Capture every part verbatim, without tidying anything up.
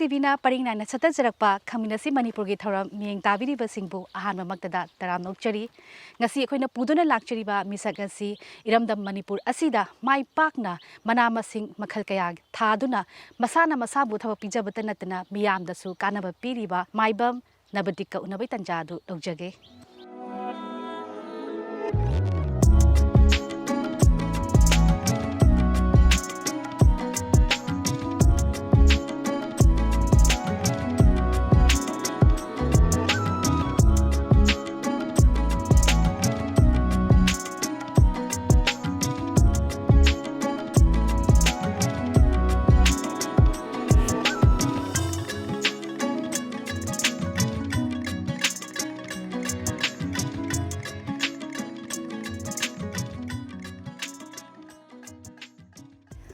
ꯇꯤꯚꯤꯅ ꯄꯔꯤꯡ ꯅꯥꯏꯅ ꯆꯠꯊꯖꯔꯛꯄ ꯈꯪꯃꯤꯟꯅꯁꯤ ꯃꯅꯤꯄꯨꯔꯒꯤ ꯊꯧꯔꯝ ꯃꯤꯠꯌꯦꯡ ꯇꯥꯕꯤꯔꯤꯕꯁꯤꯡꯕꯨ ꯑꯍꯥꯟꯕꯃꯛꯇꯗ ꯇꯔꯥꯝꯅ ꯑꯣꯛꯆꯔꯤ꯫ ꯉꯁꯤ ꯑꯩꯈꯣꯏꯅ ꯄꯨꯗꯨꯅ ꯂꯥꯛꯆꯔꯤꯕ ꯃꯤꯁꯛ ꯑꯁꯤ ꯏꯔꯝꯗꯝ ꯃꯅꯤꯄꯨꯔ ꯑꯁꯤꯗ ꯃꯥꯏ ꯄꯥꯛꯅ ꯃꯅꯥ ꯃꯁꯤꯡ ꯃꯈꯜ ꯀꯌꯥ ꯊꯥꯗꯨꯅ ꯃꯁꯥꯅ ꯃꯁꯥꯕꯨ ꯊꯕꯛ ꯄꯤꯖꯕꯇ ꯅꯠꯇꯅ ꯃꯤꯌꯥꯝꯗꯁꯨ ꯀꯥꯟꯅꯕ ꯄꯤꯔꯤꯕ ꯃꯥꯏꯕꯝ ꯅꯕꯗꯤꯛꯀ ꯎꯅꯕꯒꯤ ꯇꯥꯟꯖꯥ ꯑꯗꯨ ꯂꯧꯖꯒꯦ꯫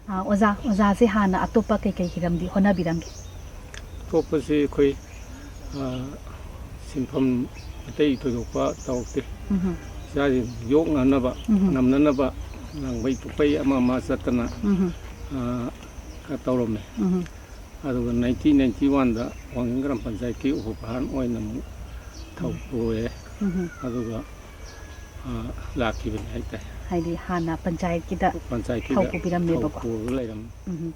ꯑꯥ, ꯑꯣꯖꯥ, ꯑꯣꯖꯥꯁꯦ ꯍꯥꯟꯅ ꯑꯇꯣꯞꯄ ꯀꯩꯀꯩ ꯍꯤꯔꯝꯗꯤ ꯍꯣꯠꯅꯕꯤꯔꯝꯒꯦ? ꯑꯇꯣꯞꯄꯁꯤ ꯑꯩꯈꯣꯏ, ꯑꯥ, ꯁꯤꯟꯐꯝ ꯑꯇꯩ ꯊꯣꯏꯗꯣꯛꯄ ꯇꯧꯔꯛꯇꯦ꯫ ꯎꯝꯍꯨꯝ꯫ ꯏꯆꯥꯁꯤꯡ ꯌꯣꯛꯅꯅꯕ, ꯎꯝꯍꯨꯝ꯫ ꯅꯝꯅꯅꯕ ꯂꯥꯡꯕꯩ ꯇꯨꯄꯩ ꯑꯃ ꯑꯃ ꯆꯠꯇꯅ, ꯎꯝꯍꯨꯝ꯫ ꯑꯥ, ꯈꯔ ꯇꯧꯔꯝꯃꯦ꯫ ꯎꯝꯍꯨꯝ꯫ ꯑꯗꯨꯒ ꯅꯥꯏꯟꯇꯤꯟ ꯅꯥꯏꯟꯇꯤ ꯋꯥꯟꯗ ꯋꯥꯡꯖꯤꯡ ꯒ꯭ꯔꯥꯝ ꯄꯟꯆꯥꯌꯠꯀꯤ ꯎꯄ ꯄ꯭ꯔꯙꯥꯟ ꯑꯣꯏꯅ ꯑꯃꯨꯛ ꯊꯧ ꯎꯝ꯫ ꯄꯨꯔꯦ꯫ ꯎꯝꯍꯨꯝ꯫ ꯑꯗꯨꯒ, ꯑꯥ, ꯂꯥꯛꯈꯤꯕꯅꯤ ꯍꯥꯏꯇꯥꯔꯦ꯫ ꯍꯥꯏꯗꯤ ꯍꯥꯟꯅ ꯄꯟꯆꯥꯌꯠꯀꯤꯗ ꯄꯟꯆꯥꯌꯠꯀꯤꯗ ꯊꯧ ꯄꯨꯕꯤꯔꯝꯃꯦꯕꯀꯣ꯫ ꯊꯧ ꯄꯨꯔꯒ ꯂꯩꯔꯝꯃꯤ꯫ ꯎꯝꯍꯨꯝ꯫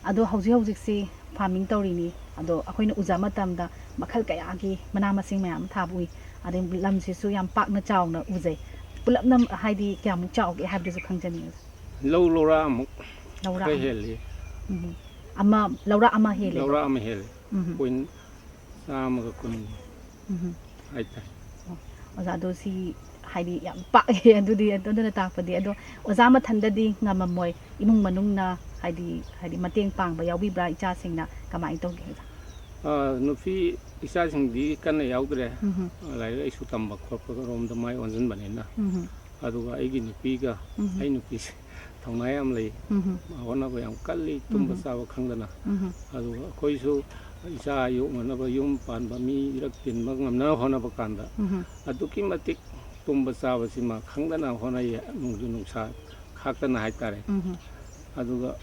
ꯑꯗꯣ ꯍꯧꯖꯤꯛ ꯍꯧꯖꯤꯛꯁꯤ farming ꯇꯧꯔꯤꯅꯤ꯫ ꯑꯗꯣ ꯑꯩꯈꯣꯏꯅ ꯎꯖ ꯃꯇꯝꯗ ꯃꯈꯜ ꯀꯌꯥꯒꯤ ꯃꯅꯥ ꯃꯁꯤꯡ ꯃꯌꯥꯝ ꯑꯃ ꯊꯥꯕ ꯎꯏ꯫ ꯑꯗꯩ ꯂꯝꯁꯤꯁꯨ ꯌꯥꯝ ꯄꯥꯛꯅ ꯆꯥꯎꯅ ꯎꯖꯩ꯫ ꯄꯨꯂꯞꯅ ꯍꯥꯏꯗꯤ ꯀꯌꯥꯃꯨꯛ ꯆꯥꯎꯒꯦ ꯍꯥꯏꯕꯗꯨꯁꯨ ꯈꯪꯖꯅꯤꯡꯉꯤ꯫ ꯂꯧ ꯂꯧꯔꯥꯛꯃꯨꯛ ꯂꯧꯔꯥꯛ ꯈꯔ ꯑꯃ꯫ ꯍꯦꯜꯂꯤ꯫ ꯎꯝ꯫ ꯑꯃ, ꯂꯧꯔꯥꯛ ꯑꯃ ꯍꯦꯜꯂꯦꯕ? ꯂꯧꯔꯥꯛ ꯑꯃ ꯍꯦꯜꯂꯦ꯫ ꯎꯝ꯫ Point ꯆꯥꯝꯃꯒ ꯀꯨꯟ ꯎꯝ꯫ ꯍꯥꯏꯇꯥꯔꯦ꯫ ꯑꯣ, ꯑꯣꯖꯥ, ꯑꯗꯣ ꯁꯤ ꯍꯥꯏꯗꯤ ꯌꯥꯝ ꯄꯥꯛꯑꯦ ꯑꯗꯨꯗꯤ, ꯑꯗꯨꯅ ꯇꯥꯛꯄꯗꯤ꯫ ꯑꯗꯣ ꯑꯣꯖꯥ ꯃꯊꯟꯗꯗꯤ ꯉꯝꯃꯝꯃꯣꯏ, ꯏꯃꯨꯡ ꯃꯅꯨꯡꯅ ꯍꯥꯏꯗꯤ, ꯍꯥꯏꯗꯤ ꯃꯇꯦꯡ ꯄꯥꯡꯕ ꯌꯥꯎꯕꯤꯕ꯭ꯔꯥ ꯏꯆꯥꯁꯤꯡꯅ? ꯀꯃꯥꯏꯅ ꯇꯧꯒꯦ ꯑꯣꯖꯥ? ꯑꯥ, ꯅꯨꯄꯤ ꯏꯆꯥꯁꯤꯡꯗꯤ ꯀꯟꯅ ꯌꯥꯎꯗ꯭ꯔꯦ꯫ ꯎꯝ꯫ ꯂꯥꯏꯔꯤꯛ ꯂꯥꯏꯁꯨ ꯇꯝꯕ ꯈꯣꯠꯄ ꯔꯣꯝꯗ ꯃꯥꯏ ꯑꯣꯟꯁꯤꯟꯕꯅꯤꯅ꯫ ꯎꯝ꯫ ꯑꯗꯨꯒ ꯑꯩꯒꯤ ꯅꯨꯄꯤꯒ, ꯎꯝ꯫ ꯑꯩ ꯅꯨꯄꯤꯁꯦ ꯊꯧꯅꯥ ꯌꯥꯝ ꯂꯩ꯫ ꯎꯝ꯫ ꯍꯣꯠꯅꯕ ꯌꯥꯝ ꯀꯜꯂꯤ, ꯇꯨꯝꯕ ꯎꯝ꯫ ꯆꯥꯕ ꯈꯪꯗꯅ꯫ ꯎꯝ꯫ ꯑꯗꯨꯒ ꯑꯩꯈꯣꯏꯁꯨ ꯏꯆꯥ ꯌꯣꯛꯅꯅꯕ, ꯌꯨꯝ ꯄꯥꯟꯕ ꯃꯤ ꯏꯔꯛ ꯇꯤꯟꯕ ꯉꯝꯅꯕ ꯍꯣꯠꯅꯕ ꯀꯥꯟꯗ ꯎꯝ꯫ ꯑꯗꯨꯛꯀꯤ ꯃꯇꯤꯛ ꯇꯨꯝꯕ ꯆꯥꯕꯁꯤꯃ ꯈꯪꯗꯅ ꯍꯣꯠꯅꯩ, ꯅꯣꯡꯖꯨ ꯅꯨꯡꯁꯥ ꯈꯥꯛꯇꯅ ꯍꯥꯏꯇꯥꯔꯦ꯫ ꯎꯝ꯫ ꯑꯗꯨꯒ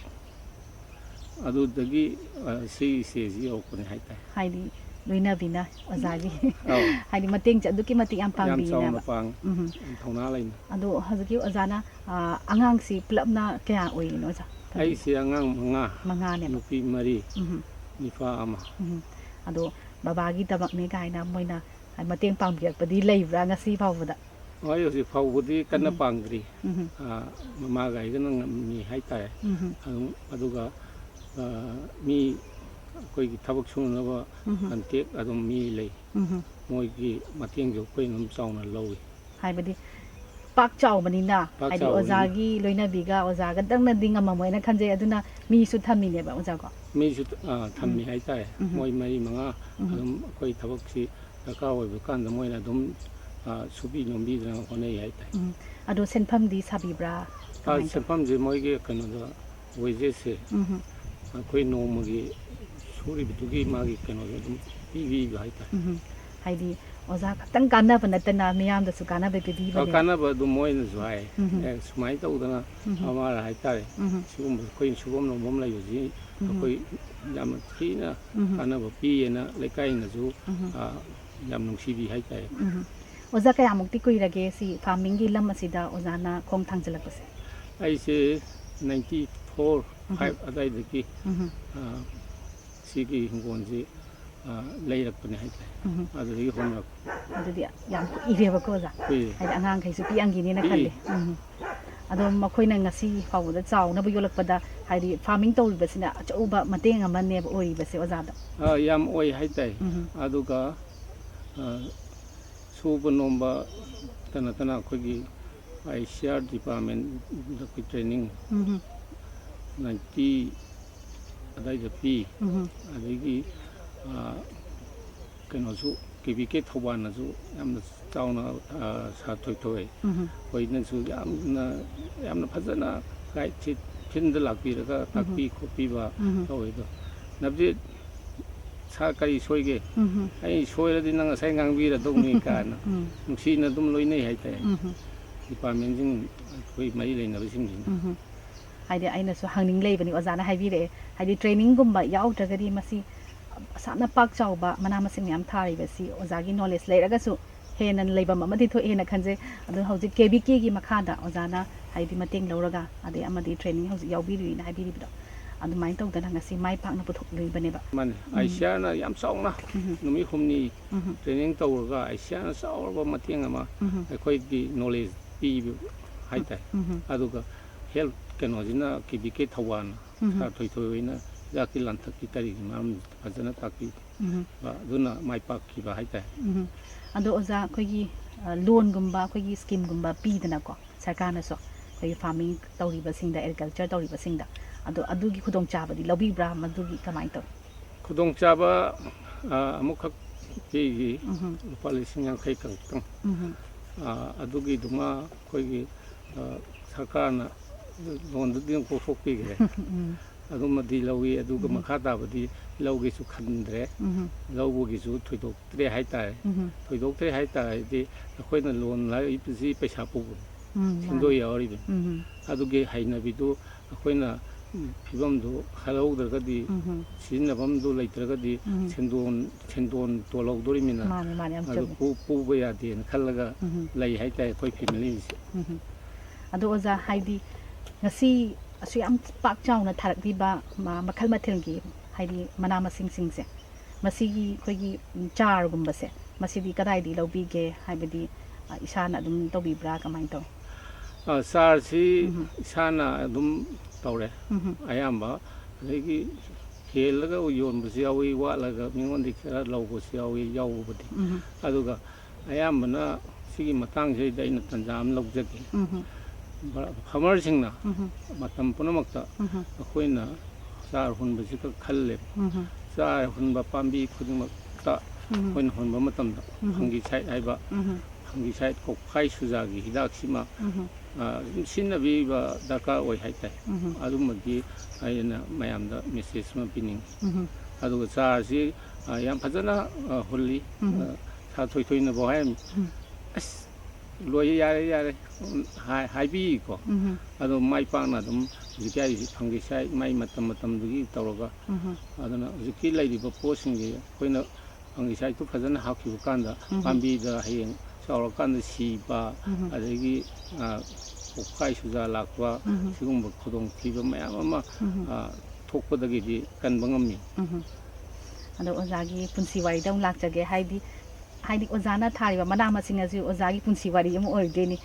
ꯑꯗꯨꯗꯒꯤ, ꯑ, ꯁꯤ stage ꯁꯤ ꯌꯧꯔꯛꯄꯅꯦ ꯍꯥꯏꯇꯥꯔꯦ꯫ ꯍꯥꯏꯗꯤ ꯂꯣꯏꯅꯕꯤꯅ ꯑꯣꯖꯥꯒꯤ ꯑꯧ꯫ ꯍꯥꯏꯗꯤ ꯃꯇꯦꯡꯁꯦ ꯑꯗꯨꯛꯀꯤ ꯃꯇꯤꯛ ꯌꯥꯝ ꯌꯥꯝ ꯆꯥꯎꯅ ꯄꯥꯡꯕꯤꯅꯦꯕ꯫ ꯄꯥꯡꯉꯤ꯫ ꯎꯝ꯫ ꯌꯥꯝ ꯊꯧꯅꯥ ꯂꯩꯅ꯫ ꯑꯗꯣ ꯍꯧꯖꯤꯛꯀꯤ ꯑꯣꯖꯥꯅ, ꯑ, ꯑꯉꯥꯡꯁꯤ ꯄꯨꯂꯞꯅ ꯀꯌꯥ ꯑꯣꯏꯔꯤꯅꯣ ꯑꯣꯖꯥ? ꯑꯩꯁꯦ ꯑꯉꯥꯡ ꯃꯉꯥ, ꯃꯉꯥꯅꯦꯕ꯫ ꯅꯨꯄꯤ ꯃꯔꯤ, ꯎꯝ꯫ ꯅꯨꯄꯥ ꯑꯃ꯫ ꯎꯝ꯫ ꯑꯗꯣ ꯕꯕꯥꯒꯤꯗꯃꯛꯅꯦ ꯀꯥꯏꯅ ꯃꯣꯏꯅ ꯃꯇꯦꯡ ꯄꯥꯡꯕꯤꯔꯛꯄꯗꯤ ꯂꯩꯕ꯭ꯔꯥ ꯉꯁꯤ ꯐꯥꯎꯕꯗ? ꯍꯣꯏ, ꯍꯧꯖꯤꯛ ꯐꯥꯎꯕꯗꯤ ꯀꯟꯅ ꯎꯝ꯫ ꯄꯥꯡꯗ꯭ꯔꯤ꯫ ꯎꯝ꯫ ꯑ, ꯃꯃꯥꯒ ꯑꯩꯒꯅ ꯉꯝꯃꯤ ꯍꯥꯏꯇꯥꯔꯦ꯫ ꯎꯝ꯫ ꯑꯗꯨꯝ, ꯑꯗꯨꯒ, ꯑ, ꯃꯤ ꯑꯩꯈꯣꯏꯒꯤ ꯊꯕꯛ ꯁꯨꯅꯅꯕ ꯎꯝ꯫ Contact ꯑꯗꯨꯝ ꯃꯤ ꯂꯩ꯫ ꯎꯝ꯫ ꯃꯣꯏꯒꯤ ꯃꯇꯦꯡꯁꯨ ꯑꯩꯈꯣꯏꯅ ꯑꯗꯨꯝ ꯆꯥꯎꯅ ꯂꯧꯏ꯫ ꯍꯥꯏꯕꯗꯤ ꯄꯥꯛ ꯆꯥꯎꯕꯅꯤꯅ, ꯄꯥꯛ ꯍꯥꯏꯗꯤ ꯆꯥꯎꯕꯅꯤꯅ꯫ ꯑꯣꯖꯥꯒꯤ ꯂꯣꯏꯅꯕꯤꯒ ꯑꯣꯖꯥꯒꯗꯪꯅꯗꯤ ꯉꯝꯃꯝꯃꯣꯏꯅ ꯈꯟꯖꯩ, ꯑꯗꯨꯅ ꯃꯤꯁꯨ ꯊꯝꯃꯤꯅꯦꯕ ꯑꯣꯖꯥꯀꯣ? ꯃꯤꯁꯨ, ꯑ, ꯊꯝꯃꯤ ꯎꯝ꯫ ꯍꯥꯏꯇꯥꯔꯦ꯫ ꯎꯝ꯫ ꯃꯣꯏ ꯃꯔꯤ ꯃꯉꯥ ꯎꯝ꯫ ꯑꯗꯨꯝ ꯑꯩꯈꯣꯏ ꯊꯕꯛꯁꯤ ꯗꯔꯀꯥꯔ ꯑꯣꯏꯕ ꯀꯥꯟꯗ ꯃꯣꯏꯅ ꯑꯗꯨꯝ, ꯑ, ꯁꯨꯕꯤ ꯅꯣꯝꯕꯤꯗꯅ ꯍꯣꯠꯅꯩ ꯍꯥꯏꯇꯥꯔꯦ꯫ ꯎꯝ꯫ ꯑꯗꯣ ꯁꯦꯟꯐꯝꯗꯤ ꯁꯥꯕꯤꯕ꯭ꯔꯥ? ꯑ, ꯀꯃꯥꯏꯅ ꯇꯧ-, ꯁꯦꯟꯐꯝꯁꯦ ꯃꯣꯏꯒꯤ ꯀꯩꯅꯣꯗ, wages ꯁꯦ ꯎꯝ꯫ ꯑꯩꯈꯣꯏ ꯅꯣꯡꯃꯒꯤ ꯁꯨꯔꯤꯕꯗꯨꯒꯤ ꯃꯥꯒꯤ ꯀꯩꯅꯣꯗꯣ ꯑꯗꯨꯝ ꯄꯤꯕꯤꯕ ꯍꯥꯏꯇꯥꯔꯦ꯫ ꯎꯝ꯫ ꯍꯥꯏꯗꯤ ꯑꯣꯖꯥ ꯈꯛꯇꯪ ꯀꯥꯟꯅꯕ ꯅꯠꯇꯅ ꯃꯤꯌꯥꯝꯗꯁꯨ ꯀꯥꯟꯅꯕ ꯑ, ꯄꯤꯕꯤꯕꯅꯦ꯫ ꯀꯥꯟꯅꯕ ꯑꯗꯨꯝ ꯃꯣꯏꯅꯁꯨ ꯍꯥꯏ꯫ ꯎꯝ꯫ ꯑꯦ, ꯁꯨꯃꯥꯏꯅ ꯇꯧꯗꯅ ꯎꯝ꯫ ꯑꯃ ꯍꯥꯏꯇꯥꯔꯦ꯫ ꯎꯝ꯫ ꯁꯤꯒꯨꯝꯕ ꯑꯩꯈꯣꯏ ꯁꯨꯐꯝ ꯅꯣꯝꯐꯝ ꯂꯩꯕꯁꯤ ꯎꯝ꯫ ꯑꯩꯈꯣꯏ ꯌꯥꯝꯅ ꯊꯤꯅ ꯎꯝ꯫ ꯀꯥꯟꯅꯕ ꯄꯤꯌꯦꯅ ꯂꯩꯀꯥꯏꯅꯁꯨ, ꯎꯝ꯫ ꯑ, ꯌꯥꯝ ꯅꯨꯡꯁꯤꯕꯤ ꯍꯥꯏꯇꯥꯔꯦ꯫ ꯎꯝ꯫ ꯑꯣꯖꯥ, ꯀꯌꯥꯃꯨꯛꯇꯤ ꯀꯨꯏꯔꯒꯦ ꯁꯤ farming ꯒꯤ ꯂꯝ ꯑꯁꯤꯗ ꯑꯣꯖꯥꯅ ꯈꯣꯡ ꯊꯥꯡꯖꯤꯜꯂꯛꯄꯁꯦ? ꯑꯩꯁꯦ ninety four, ꯎꯝ꯫ Five ꯑꯗꯥꯏꯗꯒꯤ, ꯎꯝ꯫ ꯑ, ꯁꯤꯒꯤ ꯍꯤꯡꯒꯣꯜꯁꯤ, ꯑ, ꯂꯩꯔꯛꯄꯅꯦ ꯍꯥꯏꯇꯥꯔꯦ꯫ ꯎꯝ꯫ ꯑꯗꯨꯗꯒꯤ ꯍꯧꯅꯔꯛꯄ꯫ ꯑꯗꯨꯗꯤ ꯌꯥꯝ ꯀꯨꯏꯔꯦꯕꯀꯣ ꯑꯣꯖꯥ? ꯀꯨꯏꯔꯦ꯫ ꯍꯥꯏꯗꯤ ꯑꯉꯥꯡꯈꯩꯁꯨ ꯄꯤꯛꯑꯝꯈꯤꯅꯤꯅ ꯄꯤꯛꯏ꯫ ꯈꯜꯂꯤ꯫ ꯎꯝ꯫ ꯑꯗꯣ ꯃꯈꯣꯏꯅ ꯉꯁꯤ ꯐꯥꯎꯕꯗ ꯆꯥꯎꯅꯕ ꯌꯣꯛꯂꯛꯄꯗ, ꯍꯥꯏꯗꯤ farming ꯇꯧꯔꯤꯕꯁꯤꯅ ꯑꯆꯧꯕ ꯃꯇꯦꯡ ꯑꯃꯅꯦꯕ ꯑꯣꯏꯔꯤꯕꯁꯦ ꯑꯣꯖꯥꯗ꯫ ꯑ, ꯌꯥꯝ ꯑꯣꯏ ꯍꯥꯏꯇꯥꯏ꯫ ꯎꯝ꯫ ꯑꯗꯨꯒ, ꯑ, ꯁꯨꯕ ꯅꯣꯝꯕ ꯇꯅ ꯇꯅ ꯑꯩꯈꯣꯏꯒꯤ I C R department ꯗ ꯑꯩꯈꯣꯏ training ꯎꯝ꯫ Ninety ꯑꯗꯥꯏꯗ ꯄꯤ꯫ ꯎꯝ꯫ ꯑꯗꯒꯤ, ꯑ, ꯀꯩꯅꯣꯁꯨ, K V K ꯊꯧꯕꯥꯜꯅꯁꯨ ꯌꯥꯝꯅ ꯆꯥꯎꯅ, ꯑ, ꯁꯥ ꯊꯣꯏꯊꯣꯏ ꯎꯝ꯫ ꯍꯣꯏꯅꯁꯨ ꯌꯥꯝꯅ, ꯌꯥꯝꯅ ꯐꯖꯅ guide ꯁꯤ field ꯗ ꯂꯥꯛꯄꯤꯔꯒ ꯎꯝ꯫ ꯇꯥꯛꯄꯤ ꯈꯣꯠꯄꯤꯕ ꯎꯝ꯫ ꯇꯧꯋꯦ꯫ ꯑꯗꯣ ꯅꯕꯖꯤꯠ, ꯁꯥꯔ ꯀꯔꯤ ꯁꯣꯏꯒꯦ? ꯎꯝ꯫ ꯑꯩ ꯁꯣꯏꯔꯗꯤ ꯅꯪ ꯉꯁꯥꯏ ꯉꯥꯡꯕꯤꯔꯗꯧꯅꯤ ꯀꯥꯏꯅ ꯎꯝ꯫ ꯅꯨꯡꯁꯤꯅ ꯑꯗꯨꯝ ꯂꯣꯏꯅꯩ ꯍꯥꯏꯇꯥꯔꯦ꯫ ꯎꯝ꯫ Department ꯁꯤꯡ ꯑꯩꯈꯣꯏ ꯃꯔꯤ ꯂꯩꯅꯕꯁꯤꯡꯁꯤꯅ꯫ ꯎꯝ꯫ ꯍꯥꯏꯗꯤ ꯑꯩꯅꯁꯨ ꯍꯪꯅꯤꯡ ꯂꯩꯕꯅꯤ, ꯑꯣꯖꯥꯅ ꯍꯥꯏꯕꯤꯔꯛꯑꯦ, ꯍꯥꯏꯗꯤ trainingꯒꯨꯝꯕ ꯌꯥꯎꯗ꯭ꯔꯒꯗꯤ ꯃꯁꯤ ꯑꯁꯥꯝꯅ ꯄꯥꯛ ꯆꯥꯎꯕ ꯃꯅꯥ ꯃꯁꯤꯡ ꯃꯌꯥꯝ ꯊꯥꯔꯤꯕꯁꯤ ꯑꯣꯖꯥꯒꯤ knowledge ꯂꯩꯔꯒꯁꯨ ꯍꯦꯟꯅ ꯂꯩꯐꯝ ꯑꯃꯗꯤ ꯊꯣꯛꯑꯦꯅ ꯈꯟꯖꯩ꯫ ꯑꯗꯨ ꯍꯧꯖꯤꯛ ꯀꯦ ꯚꯤ ꯀꯦꯒꯤ ꯃꯈꯥꯗ ꯑꯣꯖꯥꯅ ꯍꯥꯏꯗꯤ ꯃꯇꯦꯡ ꯂꯧꯔꯒ, ꯑꯗꯩ ꯑꯃꯗꯤ training ꯍꯧꯖꯤꯛ ꯌꯥꯎꯕꯤꯔꯤꯅ ꯍꯥꯏꯕꯤꯔꯤꯕꯗꯣ, ꯑꯗꯨꯃꯥꯏꯅ ꯇꯧꯗꯅ ꯉꯁꯤ ꯃꯥꯏ ꯄꯥꯛꯅ ꯄꯨꯊꯣꯛꯂꯤꯕꯅꯦꯕ꯫ ꯃꯥꯅꯦ, ꯎꯝ꯫ ꯑꯥꯏꯁꯤꯌꯥꯅ ꯌꯥꯝ ꯆꯥꯎꯅ ꯎꯝ꯫ ꯅꯨꯃꯤꯠ ꯍꯨꯝꯅꯤ ꯎꯝ꯫ Training ꯇꯧꯔꯒ ꯑꯥꯏꯁꯤꯌꯥꯅ ꯆꯥꯎꯔꯕ ꯃꯇꯦꯡ ꯑꯃ ꯎꯝ꯫ ꯑꯩꯈꯣꯏꯒꯤ knowledge ꯄꯤꯕ ꯍꯥꯏꯇꯥꯔꯦ꯫ ꯎꯝ꯫ ꯑꯗꯨꯒ health ꯀꯩꯅꯣꯁꯤꯅ ꯀꯦ ꯚꯤ ꯀꯦ ꯊꯧꯕꯥꯜꯅ ꯎꯝ꯫ ꯁꯥꯔ ꯊꯣꯏꯊꯣꯏ ꯍꯣꯏꯅ ꯍꯤꯗꯥꯛꯀꯤ ꯂꯥꯡꯊꯛꯀꯤ ꯀꯔꯤꯒꯤ ꯃꯔꯝ ꯐꯖꯅ ꯇꯥꯛꯄꯤ꯫ ꯎꯝ꯫ ꯑꯗꯨꯅ ꯃꯥꯏ ꯄꯥꯛꯈꯤꯕ ꯍꯥꯏꯇꯥꯔꯦ꯫ ꯎꯝ꯫ ꯑꯗꯣ ꯑꯣꯖꯥ, ꯑꯩꯈꯣꯏꯒꯤ, ꯑ, loanꯒꯨꯝꯕ, ꯑꯩꯈꯣꯏꯒꯤ schemeꯒꯨꯝꯕ ꯄꯤꯗꯅꯀꯣ, ꯁꯔꯀꯥꯔꯅꯁꯨ ꯑꯩꯈꯣꯏꯒꯤ farming ꯇꯧꯔꯤꯕꯁꯤꯡꯗ, agriculture ꯇꯧꯔꯤꯕꯁꯤꯡꯗ, ꯑꯗꯣ ꯑꯗꯨꯒꯤ ꯈꯨꯗꯣꯡꯆꯥꯕꯗꯤ ꯂꯧꯕꯤꯕ꯭ꯔꯥ? ꯃꯗꯨꯒꯤ ꯀꯃꯥꯏꯅ ꯇꯧꯏ? ꯈꯨꯗꯣꯡꯆꯥꯕ, ꯑ, ꯑꯃꯨꯛꯈꯛ ꯄꯤꯈꯤ, ꯎꯝ꯫ ꯂꯨꯄꯥ ꯂꯤꯁꯤꯡ ꯌꯥꯡꯈꯩ ꯈꯛꯇꯪ꯫ ꯎꯝ꯫ ꯑ, ꯑꯗꯨꯒꯤꯗꯨꯃ ꯑꯩꯈꯣꯏꯒꯤ, ꯑ, ꯁꯔꯀꯥꯔꯅ loanꯗꯨꯗꯤ ꯑꯃꯨꯛ ꯇꯣꯛꯊꯣꯛꯄꯤꯈ꯭ꯔꯦ꯫ ꯎꯝ꯫ ꯑꯗꯨꯃꯗꯤ ꯂꯧꯏ, ꯑꯗꯨꯒ ꯎꯝ꯫ ꯃꯈꯥ ꯇꯥꯕꯗꯤ ꯂꯧꯒꯦꯁꯨ ꯈꯟꯗ꯭ꯔꯦ꯫ ꯎꯝ꯫ ꯂꯧꯕꯒꯤꯁꯨ ꯊꯣꯏꯗꯣꯛꯇ꯭ꯔꯦ ꯍꯥꯏꯇꯥꯔꯦ꯫ ꯎꯝ꯫ ꯊꯣꯏꯗꯣꯛꯇ꯭ꯔꯦ ꯍꯥꯏꯇꯥꯔꯗꯤ ꯑꯩꯈꯣꯏꯅ loan ꯂꯧꯔꯤꯕꯁꯤ ꯄꯩꯁꯥ ꯄꯨꯕꯅꯤ, ꯎꯝ, ꯁꯦꯟꯗꯣꯏ ꯃꯥꯅꯤ꯫ ꯌꯥꯎꯔꯤꯕꯅꯤ꯫ ꯎꯝ꯫ ꯑꯗꯨꯒꯤ ꯍꯩꯅꯕꯤꯗꯨ ꯑꯩꯈꯣꯏꯅ, ꯎꯝ, ꯐꯤꯕꯝꯗꯨ ꯈꯜꯍꯧꯗ꯭ꯔꯒꯗꯤ, ꯎꯝ꯫ ꯁꯤꯖꯤꯟꯅꯐꯝꯗꯨ ꯂꯩꯇ꯭ꯔꯒꯗꯤ ꯎꯝ꯫ ꯁꯦꯟꯗꯣꯟ, ꯁꯦꯟꯗꯣꯟ ꯇꯣꯜꯍꯧꯗꯣꯔꯤꯃꯤꯅ ꯃꯥꯅꯤ, ꯃꯥꯅꯤ, ꯌꯥꯝ ꯑꯗꯨ ꯆꯨꯝꯃꯤ꯫ ꯄꯨ-, ꯄꯨꯕ ꯌꯥꯗꯦꯅ ꯈꯜꯂꯒ ꯎꯝ꯫ ꯂꯩ ꯍꯥꯏꯇꯥꯔꯦ ꯑꯩꯈꯣꯏ family ꯁꯦ꯫ ꯎꯝ꯫ ꯑꯗꯣ ꯑꯣꯖꯥ, ꯍꯥꯏꯗꯤ ꯉꯁꯤ ꯑꯁꯨꯛ ꯌꯥꯝ ꯄꯥꯛ ꯆꯥꯎꯅ ꯊꯥꯔꯛꯂꯤꯕ ꯃ-, ꯃꯈꯜ ꯃꯊꯦꯜꯒꯤ ꯍꯥꯏꯗꯤ ꯃꯅꯥ ꯃꯁꯤꯡꯁꯤꯡꯁꯦ, ꯃꯁꯤꯒꯤ ꯑꯩꯈꯣꯏꯒꯤ, ꯎꯝ, ꯆꯥꯔꯒꯨꯝꯕꯁꯦ, ꯃꯁꯤꯗꯤ ꯀꯗꯥꯏꯗꯒꯤ ꯂꯧꯕꯤꯒꯦ? ꯍꯥꯏꯕꯗꯤ, ꯑ, ꯏꯁꯥꯅ ꯑꯗꯨꯝ ꯇꯧꯕꯤꯕ꯭ꯔꯥ? ꯀꯃꯥꯏꯅ ꯇꯧꯏ? ꯑ, ꯆꯥꯔꯁꯤ ꯎꯝ꯫ ꯏꯁꯥꯅ ꯑꯗꯨꯝ ꯇꯧꯔꯦ꯫ ꯎꯝ꯫ ꯑꯌꯥꯝꯕ, ꯑꯗꯒꯤ ꯀꯦꯜꯂꯒ ꯌꯣꯟꯕꯁꯨ ꯌꯥꯎꯏ, ꯋꯥꯠꯂꯒ ꯃꯤꯉꯣꯟꯗꯒꯤ ꯈꯔ ꯂꯧꯕꯁꯨ ꯌꯥꯎꯏ, ꯌꯥꯎꯕꯕꯨꯗꯤ꯫ ꯎꯝ꯫ ꯑꯗꯨꯒ ꯑꯌꯥꯝꯕꯅ ꯁꯤꯒꯤ ꯃꯇꯥꯡꯁꯤꯗꯩꯗ ꯑꯩꯅ ꯇꯟꯖꯥ ꯑꯃ ꯂꯧꯖꯒꯦ꯫ ꯎꯝ꯫ ꯐꯥꯔꯃꯔꯁꯤꯡꯅ ꯎꯝ꯫ ꯃꯇꯝ ꯄꯨꯝꯅꯃꯛꯇ ꯎꯝ꯫ ꯑꯩꯈꯣꯏꯅ ꯆꯥꯔ ꯍꯨꯟꯕꯁꯤꯈꯛ ꯈꯜꯂꯦꯕ꯫ ꯎꯝ꯫ ꯆꯥꯔ ꯍꯨꯟꯕ ꯄꯥꯝꯕꯤ ꯈꯨꯗꯤꯡꯃꯛꯇ ꯎꯝ꯫ ꯑꯩꯈꯣꯏꯅ ꯍꯨꯟꯕ ꯃꯇꯝꯗ ꯎꯝ꯫ Fungicide ꯍꯥꯏꯕ ꯎꯝ꯫ Fungicide ꯀꯣꯛꯐꯥꯏ ꯁꯨꯖꯥꯒꯤ ꯍꯤꯗꯥꯛꯁꯤꯃ, ꯎꯝ꯫ ꯑ, ꯑꯗꯨꯝ ꯁꯤꯖꯤꯟꯅꯕꯤꯕ ꯗꯔꯀꯥꯔ ꯑꯣꯏ ꯍꯥꯏꯇꯥꯔꯦ꯫ ꯎꯝ꯫ ꯑꯗꯨꯃꯗꯤ ꯑꯩꯅ ꯃꯌꯥꯝꯗ message ꯑꯃ ꯄꯤꯅꯤꯡꯉꯤ꯫ ꯎꯝ꯫ ꯑꯗꯨꯒ ꯆꯥꯔꯁꯤ, ꯑ, ꯌꯥꯝ ꯐꯖꯅ, ꯑ, ꯍꯨꯜꯂꯤ꯫ ꯎꯝ꯫ ꯑ, ꯁꯥꯔ ꯊꯣꯏꯊꯣꯏꯅꯐꯥꯎ ꯍꯥꯏꯔꯝꯃꯤ, ꯎꯝ꯫ "ꯑꯁ, ꯂꯣꯏꯔꯦ, ꯌꯥꯔꯦ, ꯌꯥꯔꯦ", ꯍꯥꯏ-, ꯍꯥꯏꯕꯤꯀꯣ꯫ ꯎꯝ꯫ ꯑꯗꯣ ꯃꯥꯏ ꯄꯥꯛꯅ ꯑꯗꯨꯝ ꯍꯧꯖꯤꯛꯀꯤ ꯍꯥꯏꯔꯤꯁꯤ ꯐꯪꯒꯤꯁꯥꯏꯠ ꯃꯥꯏ ꯃꯇꯝ ꯃꯇꯝꯗꯨꯒꯤ ꯇꯧꯔꯒ, ꯎꯝ ꯑꯗꯨꯅ ꯍꯧꯖꯤꯛꯀꯤ ꯂꯩꯔꯤꯕ ꯄꯣꯠꯁꯤꯡꯁꯦ ꯑꯩꯈꯣꯏꯅ ꯐꯪꯒꯤꯁꯥꯏꯠꯇꯨ ꯐꯖꯅ ꯍꯥꯞꯈꯤꯕ ꯀꯥꯟꯗ ꯎꯝ꯫ ꯄꯥꯝꯕꯤꯗ ꯍꯌꯦꯡ ꯆꯥꯎꯔꯀꯥꯟꯗ ꯁꯤꯕ, ꯎꯝ꯫ ꯑꯗꯒꯤ ꯑ, ꯄꯣꯛꯈꯥꯏ ꯁꯨꯖꯥ ꯂꯥꯛꯄ, ꯎꯝ꯫ ꯁꯤꯒꯨꯝꯕ ꯈꯨꯗꯣꯡꯊꯤꯕ ꯃꯌꯥꯝ ꯑꯃ ꯎꯝ꯫ ꯑ, ꯊꯣꯛꯄꯗꯒꯤꯗꯤ ꯀꯟꯕ ꯉꯝꯃꯤ꯫ ꯎꯝ꯫ ꯑꯗꯣ ꯑꯣꯖꯥꯒꯤ ꯄꯨꯟꯁꯤ ꯋꯥꯔꯤꯗ ꯑꯃꯨꯛ ꯂꯥꯛꯆꯒꯦ꯫ ꯍꯥꯏꯗꯤ ꯍꯥꯏꯗꯤ ꯑꯣꯖꯥꯅ ꯊꯥꯔꯤꯕ ꯃꯅꯥ ꯃꯁꯤꯡ ꯑꯁꯤ ꯑꯣꯖꯥꯒꯤ ꯄꯨꯟꯁꯤ ꯋꯥꯔꯤ ꯑꯃ ꯑꯣꯏꯗꯣꯏꯅꯤ꯫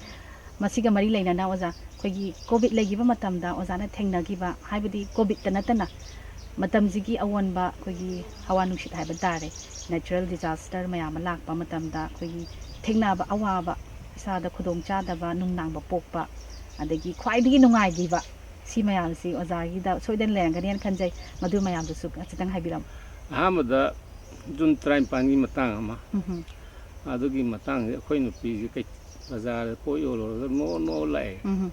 ꯃꯁꯤꯒ ꯃꯔꯤ ꯂꯩꯅꯅ ꯑꯣꯖꯥ, ꯑꯩꯈꯣꯏꯒꯤ ꯀꯣꯚꯤꯗ ꯂꯩꯈꯤꯕ ꯃꯇꯝꯗ ꯑꯣꯖꯥꯅ ꯊꯦꯡꯅꯈꯤꯕ, ꯍꯥꯏꯕꯗꯤ ꯀꯣꯚꯤꯗꯇ ꯅꯠꯇꯅ ꯃꯇꯝꯁꯤꯒꯤ ꯑꯑꯣꯟꯕ ꯑꯩꯈꯣꯏꯒꯤ ꯍꯋꯥ ꯅꯨꯡꯁꯤꯠ ꯍꯥꯏꯕ ꯇꯥꯔꯦ, natural disaster ꯃꯌꯥꯝ ꯑꯃ ꯂꯥꯛꯄ ꯃꯇꯝꯗ ꯑꯩꯈꯣꯏꯒꯤ ꯊꯦꯡꯅꯕ ꯑꯋꯥꯕ, ꯏꯁꯥꯗ ꯈꯨꯗꯣꯡꯆꯥꯗꯕ, ꯅꯨꯡꯅꯥꯡꯕ ꯄꯣꯛꯄ, ꯑꯗꯒꯤ ꯈ꯭ꯋꯥꯏꯗꯒꯤ ꯅꯨꯡꯉꯥꯏꯈꯤꯕ, ꯁꯤ ꯃꯌꯥꯝꯁꯤ ꯑꯣꯖꯥꯒꯤꯗ ꯁꯣꯏꯗꯅ ꯂꯩꯔꯝꯒꯅꯦꯅ ꯈꯟꯖꯩ꯫ ꯃꯗꯨ ꯃꯌꯥꯝꯗꯨꯁꯨ ꯈꯤꯇꯪ ꯍꯥꯏꯕꯤꯔꯝꯃꯨ꯫ ꯑꯍꯥꯟꯕꯗ ꯖꯨꯟ ꯇꯔꯥꯅꯤꯄꯥꯟꯒꯤ ꯃꯇꯥꯡ ꯑꯃ, ꯎꯝ꯫ ꯑꯗꯨꯒꯤ ꯃꯇꯥꯡꯁꯦ ꯑꯩꯈꯣꯏ ꯅꯨꯄꯤꯁꯦ ꯀꯩ-, ꯕꯖꯥꯔꯗ ꯄꯣꯠ ꯌꯣꯜꯂꯨꯔꯒ ꯅꯣ ꯅꯣ ꯂꯥꯛꯑꯦ꯫ ꯎꯝ꯫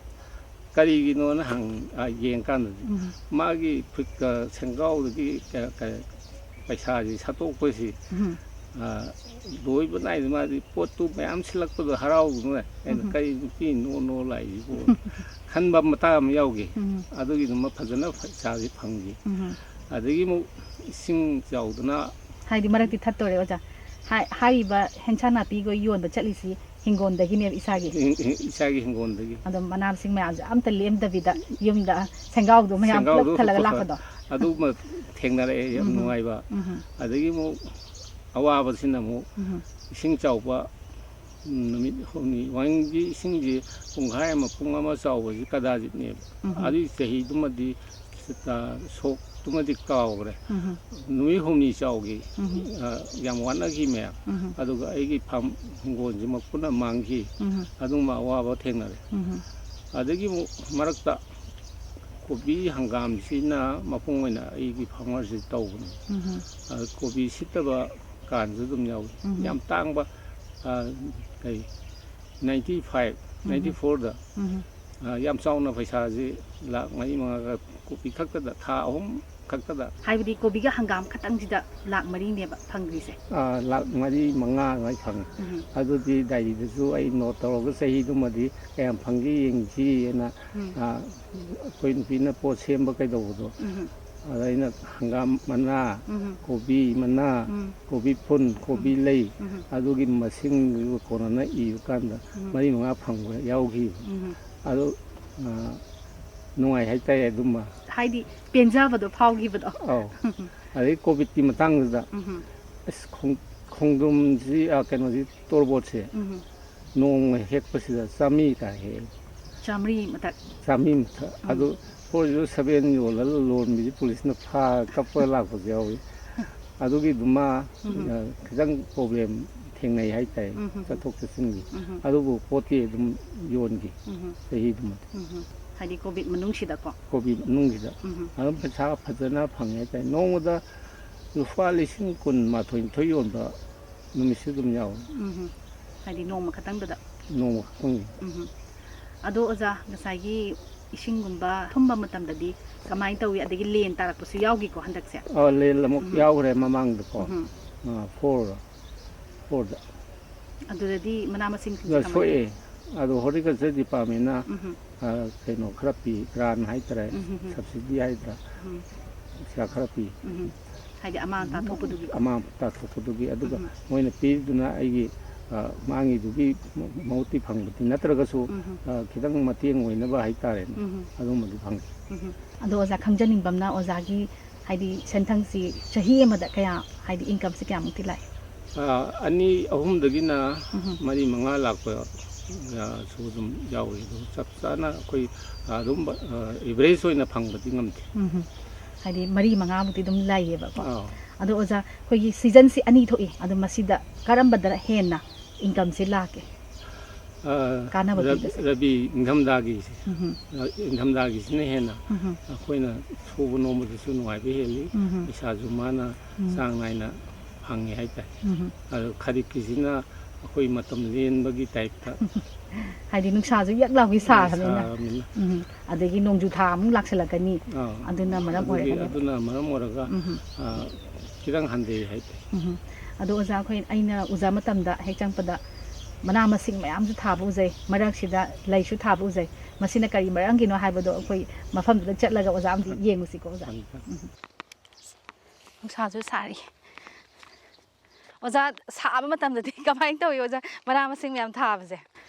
ꯀꯔꯤꯒꯤꯅꯣꯅ ꯍꯪ-, ꯑ, ꯌꯦꯡꯀꯥꯟꯗꯗꯤ ꯎꯝ꯫ ꯃꯥꯒꯤ ꯐꯨꯔꯤꯠꯀ ꯁꯦꯡꯒꯥꯎꯗꯒꯤ ꯀ-, ꯀ-, ꯄꯩꯁꯥꯁꯤ ꯁꯠꯇꯣꯛꯄꯁꯤ, ꯎꯝ꯫ ꯑ, ꯂꯣꯏꯕ ꯅꯥꯏꯗꯦ꯫ ꯃꯥꯗꯤ ꯄꯣꯠꯇꯨ ꯃꯌꯥꯝ ꯁꯤꯜꯂꯛꯄꯗꯣ ꯍꯔꯥꯎꯗꯅ ꯑꯩꯅ ꯎꯝ꯫ ꯀꯔꯤ ꯅꯨꯄꯤ ꯅꯣ ꯅꯣ ꯂꯥꯛꯏꯁꯤꯕꯣ ꯈꯟꯕ ꯃꯇꯥꯡ ꯑꯃ ꯌꯥꯎꯈꯤ꯫ ꯎꯝ꯫ ꯑꯗꯨꯒꯤꯗꯨꯃ ꯐꯖꯅ ꯄꯩꯁꯥꯁꯤ ꯐꯪꯈꯤ꯫ ꯎꯝ꯫ ꯑꯗꯒꯤ ꯑꯃꯨꯛ ꯏꯁꯤꯡ ꯆꯥꯎꯗꯅ ꯍꯥꯏꯗꯤ ꯃꯔꯛꯇꯤ ꯊꯠꯇꯣꯔꯦ ꯑꯣꯖꯥ꯫ ꯍꯥꯏ-, ꯍꯥꯏꯔꯤꯕ ꯍꯦꯟꯁꯥ ꯅꯥꯄꯤꯈꯣꯏ ꯌꯣꯟꯕ ꯆꯠꯂꯤꯁꯤ ꯍꯤꯡꯒꯣꯜꯗꯒꯤꯅꯦꯕ ꯏꯁꯥꯒꯤ꯫ ꯏ-, ꯏ-, ꯏꯁꯥꯒꯤ ꯍꯤꯡꯒꯣꯜꯗꯒꯤ꯫ ꯑꯗꯣ ꯃꯅꯥ ꯃꯁꯤꯡ ꯃꯌꯥꯝꯁꯦ ꯑꯝꯇ ꯂꯦꯝꯗꯕꯤꯗ ꯌꯨꯝꯗ ꯁꯦꯡꯒꯥꯎꯗꯣ ꯃꯌꯥꯝ ꯄꯨꯂꯞ ꯁꯦꯡꯒꯥꯎꯗꯣ ꯊꯜꯂꯒ ꯄꯨꯈꯠ-, ꯂꯥꯛꯄꯗꯣ꯫ ꯑꯗꯨꯃ ꯊꯦꯡꯅꯔꯛꯑꯦ, ꯌꯥꯝ ꯎꯝ꯫ ꯅꯨꯡꯉꯥꯏꯕ꯫ ꯎꯝ꯫ ꯑꯗꯒꯤ ꯑꯃꯨꯛ ꯑꯋꯥꯕꯁꯤꯅ ꯑꯃꯨꯛ ꯎꯝ꯫ ꯏꯁꯤꯡ ꯆꯥꯎꯕ, ꯎꯝ, ꯅꯨꯃꯤꯠ ꯍꯨꯝꯅꯤ ꯋꯥꯏꯒꯤ ꯏꯁꯤꯡꯁꯤ ꯄꯨꯡꯈꯥꯏ ꯑꯃ, ꯄꯨꯡ ꯑꯃ ꯆꯥꯎꯕꯁꯤ ꯀꯗꯥꯖꯤꯠꯅꯦꯕ꯫ ꯎꯝ꯫ ꯑꯗꯨꯒꯤ ꯆꯍꯤꯗꯨꯃꯗꯤ, ꯑ, ꯁꯣꯛꯇꯨꯃꯗꯤ ꯀꯥꯎꯈ꯭ꯔꯦ꯫ ꯎꯝ꯫ ꯅꯨꯃꯤꯠ ꯍꯨꯝꯅꯤ ꯆꯥꯎꯈꯤ꯫ ꯎꯝ꯫ ꯑ, ꯌꯥꯝ ꯋꯥꯅꯈꯤ ꯃꯌꯥꯝ꯫ ꯎꯝ꯫ ꯑꯗꯨꯒ ꯑꯩꯒꯤ ꯐꯥꯝ ꯍꯤꯡꯒꯣꯜꯁꯤ ꯃꯄꯨꯅ ꯃꯥꯡꯈꯤ꯫ ꯎꯝ꯫ ꯑꯗꯨꯒꯨꯝꯕ ꯑꯋꯥꯕ ꯊꯦꯡꯅꯔꯦ꯫ ꯎꯝ꯫ ꯑꯗꯒꯤ ꯑꯃꯨꯛ ꯃꯔꯛꯇ ꯀꯣꯕꯤ ꯍꯪꯒꯥꯝꯁꯤꯅ ꯃꯄꯨꯡ ꯑꯣꯏꯅ ꯑꯩꯒꯤ ꯐꯥꯔꯃꯔꯁꯤ ꯇꯧꯕꯅꯤ꯫ ꯎꯝ꯫ ꯑ, ꯀꯣꯕꯤ ꯁꯤꯠꯇꯕ ꯀꯥꯟꯁꯨ ꯑꯗꯨꯝ ꯌꯥꯎꯏ꯫ ꯎꯝ꯫ ꯌꯥꯝ ꯇꯥꯡꯕ, ꯑ, ꯀꯩ, ninety five, ꯎꯝ꯫ ninety fourꯗ, ꯎꯝ꯫ ꯑ, ꯌꯥꯝ ꯆꯥꯎꯅ ꯄꯩꯁꯥꯁꯤ ꯂꯥꯛ ꯃꯔꯤ ꯃꯉꯥꯒ ꯀꯣꯕꯤ ꯈꯛꯇꯗ ꯊꯥ ꯑꯍꯨꯝ ꯈꯛꯇꯗ꯫ ꯍꯥꯏꯕꯗꯤ ꯀꯣꯕꯤꯒ ꯍꯪꯒꯥꯝ ꯈꯛꯇꯪꯁꯤꯗ ꯂꯥꯛ ꯃꯔꯤꯅꯦꯕ ꯐꯪꯗ꯭ꯔꯤꯁꯦ? ꯑꯥ, ꯂꯥꯛ ꯃꯔꯤ, ꯃꯉꯥ ꯑꯗꯨꯃꯥꯏꯅ ꯐꯪꯉꯤ꯫ ꯎꯝ꯫ ꯑꯗꯨꯗꯤ ꯗꯥꯏꯔꯤꯗꯁꯨ ꯑꯩ ꯅꯣꯠ ꯇꯧꯔꯒ ꯆꯍꯤꯗꯨꯃꯗꯤ ꯀꯌꯥꯝ ꯐꯪꯒꯦ ꯌꯦꯡꯁꯤꯅ, ꯎꯝ꯫ ꯑꯥ, ꯑꯩꯈꯣꯏ ꯅꯨꯄꯤꯅ ꯄꯣꯠ ꯁꯦꯝꯕ ꯀꯩꯗꯧꯕꯗꯣ, ꯎꯝ꯫ ꯑꯗ ꯑꯩꯅ ꯍꯪꯒꯥꯝ ꯃꯅꯥ, ꯎꯝ꯫ ꯀꯣꯕꯤ ꯃꯅꯥ, ꯎꯝ꯫ ꯀꯣꯕꯤ ꯐꯨꯟ, ꯀꯣꯕꯤ ꯎꯝ꯫ ꯂꯩ, ꯎꯝ꯫ ꯑꯗꯨꯒꯤ ꯃꯁꯤꯡꯗꯨꯒ ꯀꯣꯟꯅꯅ ꯏꯕ ꯀꯥꯟꯗ ꯎꯝ꯫ ꯃꯔꯤ ꯃꯉꯥ ꯐꯪꯕ ꯌꯥꯎꯈꯤꯕ꯫ ꯎꯝ꯫ ꯑꯗꯨ, ꯑꯥ, ꯅꯨꯡꯉꯥꯏ ꯍꯥꯏꯇꯥꯔꯦ ꯑꯗꯨꯃ꯫ ꯍꯥꯏꯗꯤ ꯄꯦꯟꯖꯕꯗꯣ ꯐꯥꯎꯈꯤꯕꯗꯣ꯫ ꯑꯧ꯫ ꯑꯗꯩ ꯀꯣꯚꯤꯗꯀꯤ ꯃꯇꯥꯡꯗꯨꯗ, ꯎꯝ꯫ ꯑꯁ, ꯈꯣꯡ-, ꯈꯣꯡꯗ꯭ꯔꯨꯝꯁꯤ, ꯑꯥ, ꯀꯩꯅꯣꯁꯤ, ꯇꯣꯔꯕꯣꯠꯁꯦ ꯎꯝ꯫ ꯅꯣꯡꯃ ꯍꯦꯛꯄꯁꯤꯗ ꯆꯥꯝꯃꯔꯤ ꯇꯥꯏ ꯍꯦꯛꯑꯦ꯫ ꯆꯥꯝꯃꯔꯤ ꯃꯊꯛ? ꯆꯥꯝꯃꯔꯤ ꯃꯊꯛ꯫ ꯎꯝ꯫ ꯑꯗꯨ four zero seven ꯌꯣꯜꯂꯒ ꯂꯣꯟꯕꯤꯁꯤ ꯄꯨꯂꯤꯁꯅ ꯐꯥ ꯀꯞꯄ ꯂꯥꯛꯄꯁꯨ ꯌꯥꯎꯏ꯫ ꯑꯗꯨꯒꯤꯗꯨꯃ, ꯎꯝ꯫ ꯑ, ꯈꯤꯇꯪ ꯄ꯭ꯔꯣꯕ꯭ꯂꯦꯝ ꯊꯦꯡꯅꯩ ꯍꯥꯏꯇꯥꯔꯦ, ꯎꯝ꯫ ꯆꯠꯊꯣꯛ ꯆꯠꯁꯤꯟꯒꯤ꯫ ꯎꯝ꯫ ꯑꯗꯨꯕꯨ ꯄꯣꯠꯇꯤ ꯑꯗꯨꯝ ꯌꯣꯟꯈꯤ, ꯎꯝ꯫ ꯆꯍꯤꯗꯨꯃꯗꯤ꯫ ꯎꯝ꯫ ꯍꯥꯏꯗꯤ ꯀꯣꯚꯤꯗ ꯃꯅꯨꯡꯁꯤꯗꯀꯣ? ꯀꯣꯚꯤꯗ ꯃꯅꯨꯡꯁꯤꯗ꯫ ꯎꯝ꯫ ꯑꯗꯨꯝ ꯄꯩꯁꯥ ꯐꯖꯅ ꯐꯪꯉꯦ ꯍꯥꯏꯇꯥꯔꯦ꯫ ꯅꯣꯡꯃꯗ ꯂꯨꯄꯥ ꯂꯤꯁꯤꯡ ꯀꯨꯟ ꯃꯥꯊꯣꯏ ꯅꯤꯊꯣꯏ ꯌꯣꯟꯕ ꯅꯨꯃꯤꯠꯁꯨ ꯑꯗꯨꯝ ꯌꯥꯎꯋꯤ꯫ ꯎꯝ꯫ ꯍꯥꯏꯗꯤ ꯅꯣꯡꯃ ꯈꯛꯇꯪꯗꯨꯗ? ꯅꯣꯡꯃ ꯈꯛꯇꯪꯒꯤ꯫ ꯎꯝ꯫ ꯑꯗꯣ ꯑꯣꯖꯥ, ꯉꯁꯥꯏꯒꯤ ꯏꯁꯤꯡꯒꯨꯝꯕ ꯊꯨꯝꯕ ꯃꯇꯝꯗꯗꯤ ꯀꯃꯥꯏꯅ ꯇꯧꯏ? ꯑꯗꯒꯤ ꯂꯦꯟ ꯇꯥꯔꯛꯄꯁꯨ ꯌꯥꯎꯈꯤꯀꯣ ꯍꯟꯗꯛꯁꯦ? ꯑ, ꯂꯦꯟ ꯑꯃꯨꯛ ꯎꯝ꯫ ꯌꯥꯎꯈ꯭ꯔꯦ ꯃꯃꯥꯡꯗꯀꯣ꯫ ꯎꯝ꯫ ꯑ, four, fourꯗ꯫ ꯑꯗꯨꯗꯗꯤ ꯃꯅꯥ ꯃꯁꯤꯡꯁꯤꯡꯁꯦ ꯑ, ꯀꯃꯥꯏꯅ ꯁꯣꯛꯑꯦ꯫ ꯇꯧꯏ? ꯑꯗꯣ horticulture departmentꯅ, ꯎꯝ꯫ ꯑ, ꯀꯩꯅꯣ ꯈꯔ ꯄꯤ, grant ꯍꯥꯏꯇꯥꯔꯦ, ꯎꯝ꯫ Subsidy ꯍꯥꯏꯗ꯭ꯔꯥ, ꯎꯝ꯫ ꯄꯩꯁꯥ ꯈꯔ ꯄꯤ꯫ ꯎꯝ꯫ ꯍꯥꯏꯗꯤ ꯑꯃꯥꯡ ꯇꯥꯊꯣꯛꯄꯗꯨꯒꯤ? ꯑꯃꯥꯡ ꯇꯥꯊꯣꯛꯄꯗꯨꯒꯤ꯫ ꯑꯗꯨꯒ ꯎꯝ꯫ ꯃꯣꯏꯅ ꯄꯤꯗꯨꯅ ꯑꯩꯒꯤ, ꯑ, ꯃꯥꯡꯉꯤꯗꯨꯒꯤ ꯃꯍꯨꯠꯇꯤ ꯐꯪꯕꯗꯤ ꯅꯠꯇ꯭ꯔꯒꯁꯨ, ꯎꯝ꯫ ꯑ, ꯈꯤꯇꯪ ꯃꯇꯦꯡ ꯑꯣꯏꯅꯕ ꯍꯥꯏꯇꯥꯔꯦꯅꯦ, ꯎꯝ꯫ ꯑꯗꯨꯝꯕꯗꯤ ꯐꯪꯉꯤ꯫ ꯎꯝ꯫ ꯑꯗꯣ ꯑꯣꯖꯥ, ꯈꯪꯖꯅꯤꯡꯕ ꯑꯃꯅ, ꯑꯣꯖꯥꯒꯤ ꯍꯥꯏꯗꯤ ꯁꯦꯟꯊꯪꯁꯤ ꯆꯍꯤ ꯑꯃꯗ ꯀꯌꯥ, ꯍꯥꯏꯗꯤ incomeꯁꯤ ꯀꯌꯥꯃꯨꯛꯇꯤ ꯂꯥꯛꯏ? ꯑꯥ, ꯑꯅꯤ ꯑꯍꯨꯝꯗꯒꯤꯅ ꯎꯝ꯫ ꯃꯔꯤ ꯃꯉꯥ ꯂꯥꯛꯄ, ꯑꯥ, ꯁꯨ ꯑꯗꯨꯝ ꯌꯥꯎꯏ꯫ ꯑꯗꯨ ꯆꯞ ꯆꯥꯅ ꯑꯩꯈꯣꯏ, ꯑꯥ, ꯑꯗꯨꯝ, ꯑꯥ, average ꯑꯣꯏꯅ ꯐꯪꯕꯗꯤ ꯉꯝꯗꯦ꯫ ꯎꯝ꯫ ꯍꯥꯏꯗꯤ ꯃꯔꯤ ꯃꯉꯥꯃꯨꯛꯇꯤ ꯑꯗꯨꯝ ꯂꯩꯌꯦꯕꯀꯣ꯫ ꯑꯥ꯫ ꯑꯗꯣ ꯑꯣꯖꯥ, ꯑꯩꯈꯣꯏꯒꯤ seasonꯁꯤ ꯑꯅꯤ ꯊꯣꯛꯏ꯫ ꯑꯗꯣ ꯃꯁꯤꯗ ꯀꯔꯝꯕꯗꯅ ꯍꯦꯟꯅ incomeꯁꯤ ꯂꯥꯛꯀꯦ? ꯑꯥ, ꯀꯥꯟꯅꯕ ꯔ-, ꯄꯤꯕꯁꯦ? ꯔꯕꯤ, ꯏꯪꯊꯝꯊꯥꯒꯤꯁꯦ꯫ ꯎꯝ꯫ ꯔ-, ꯏꯪꯊꯝꯊꯥꯒꯤꯁꯤꯅ ꯍꯦꯟꯅ ꯎꯝ꯫ ꯑꯩꯈꯣꯏꯅ ꯁꯨꯕ ꯅꯣꯝꯕꯗꯁꯨ ꯅꯨꯡꯉꯥꯏꯕ ꯍꯦꯜꯂꯤ, ꯎꯝ꯫ ꯄꯩꯁꯥꯁꯨ ꯃꯥꯅ ꯎꯝ꯫ ꯆꯥꯡ ꯅꯥꯏꯅ ꯐꯪꯉꯦ ꯍꯥꯏꯇꯥꯔꯦ꯫ ꯎꯝ꯫ ꯑꯗꯣ ꯈꯔꯤꯞꯀꯤꯁꯤꯅ, ꯑꯩꯈꯣꯏ ꯃꯇꯝ ꯂꯦꯟꯕꯒꯤ ꯇꯥꯏꯞꯇ꯫ ꯍꯥꯏꯗꯤ ꯅꯨꯡꯁꯥꯁꯨ ꯌꯥꯛ ꯂꯥꯎꯒꯤ ꯁꯥꯔꯕꯅꯤꯅ꯫ ꯁꯥꯔꯕꯅꯤꯅ꯫ ꯎꯝ꯫ ꯑꯗꯒꯤ ꯅꯣꯡꯖꯨ ꯊꯥ ꯑꯃꯨꯛ ꯂꯥꯛꯁꯜꯂꯛꯀꯅꯤ꯫ ꯑꯥ, ꯑꯗꯨꯅ ꯃꯔꯝ ꯑꯗꯨꯒꯤ ꯑꯣꯏꯔꯒꯅꯦꯕ꯫ ꯑꯗꯨꯅ ꯃꯔꯝ ꯑꯣꯏꯔꯒ ꯎꯝ꯫ ꯑꯥ, ꯈꯤꯇꯪ ꯍꯟꯊꯩ ꯍꯥꯏꯇꯥꯔꯦ꯫ ꯎꯝ꯫ ꯑꯗꯣ ꯑꯣꯖꯥ, ꯑꯩꯈꯣꯏ, ꯑꯩꯅ ꯎꯖꯥ ꯃꯇꯝꯗ ꯍꯦꯛ ꯆꯪꯉꯛꯄꯗ ꯃꯅꯥ ꯃꯁꯤꯡ ꯃꯌꯥꯝꯁꯨ ꯊꯥꯕ ꯎꯖꯩ, ꯃꯔꯛꯁꯤꯗ ꯂꯩꯁꯨ ꯊꯥꯕ ꯎꯖꯩ꯫ ꯃꯁꯤꯅ ꯀꯔꯤ ꯃꯔꯝꯒꯤꯅꯣ ꯍꯥꯏꯕꯗꯣ ꯑꯩꯈꯣꯏ ꯃꯐꯝꯗꯨꯗ ꯆꯠꯂꯒ ꯑꯣꯖꯥ ꯑꯃꯗꯤ ꯌꯦꯡꯉꯨꯁꯤꯀꯣ ꯑꯣꯖꯥ꯫ ꯐꯅꯤ, ꯐꯅꯤ꯫ ꯅꯨꯡꯁꯥꯁꯨ ꯁꯥꯔꯤ꯫ ꯑꯣꯖꯥ, ꯁꯥꯕ ꯃꯇꯝꯗꯗꯤ ꯀꯃꯥꯏꯅ ꯇꯧꯏ ꯑꯣꯖꯥ, ꯃꯅꯥ ꯃꯁꯤꯡ ꯃꯌꯥꯝ ꯊꯥꯕꯁꯦ?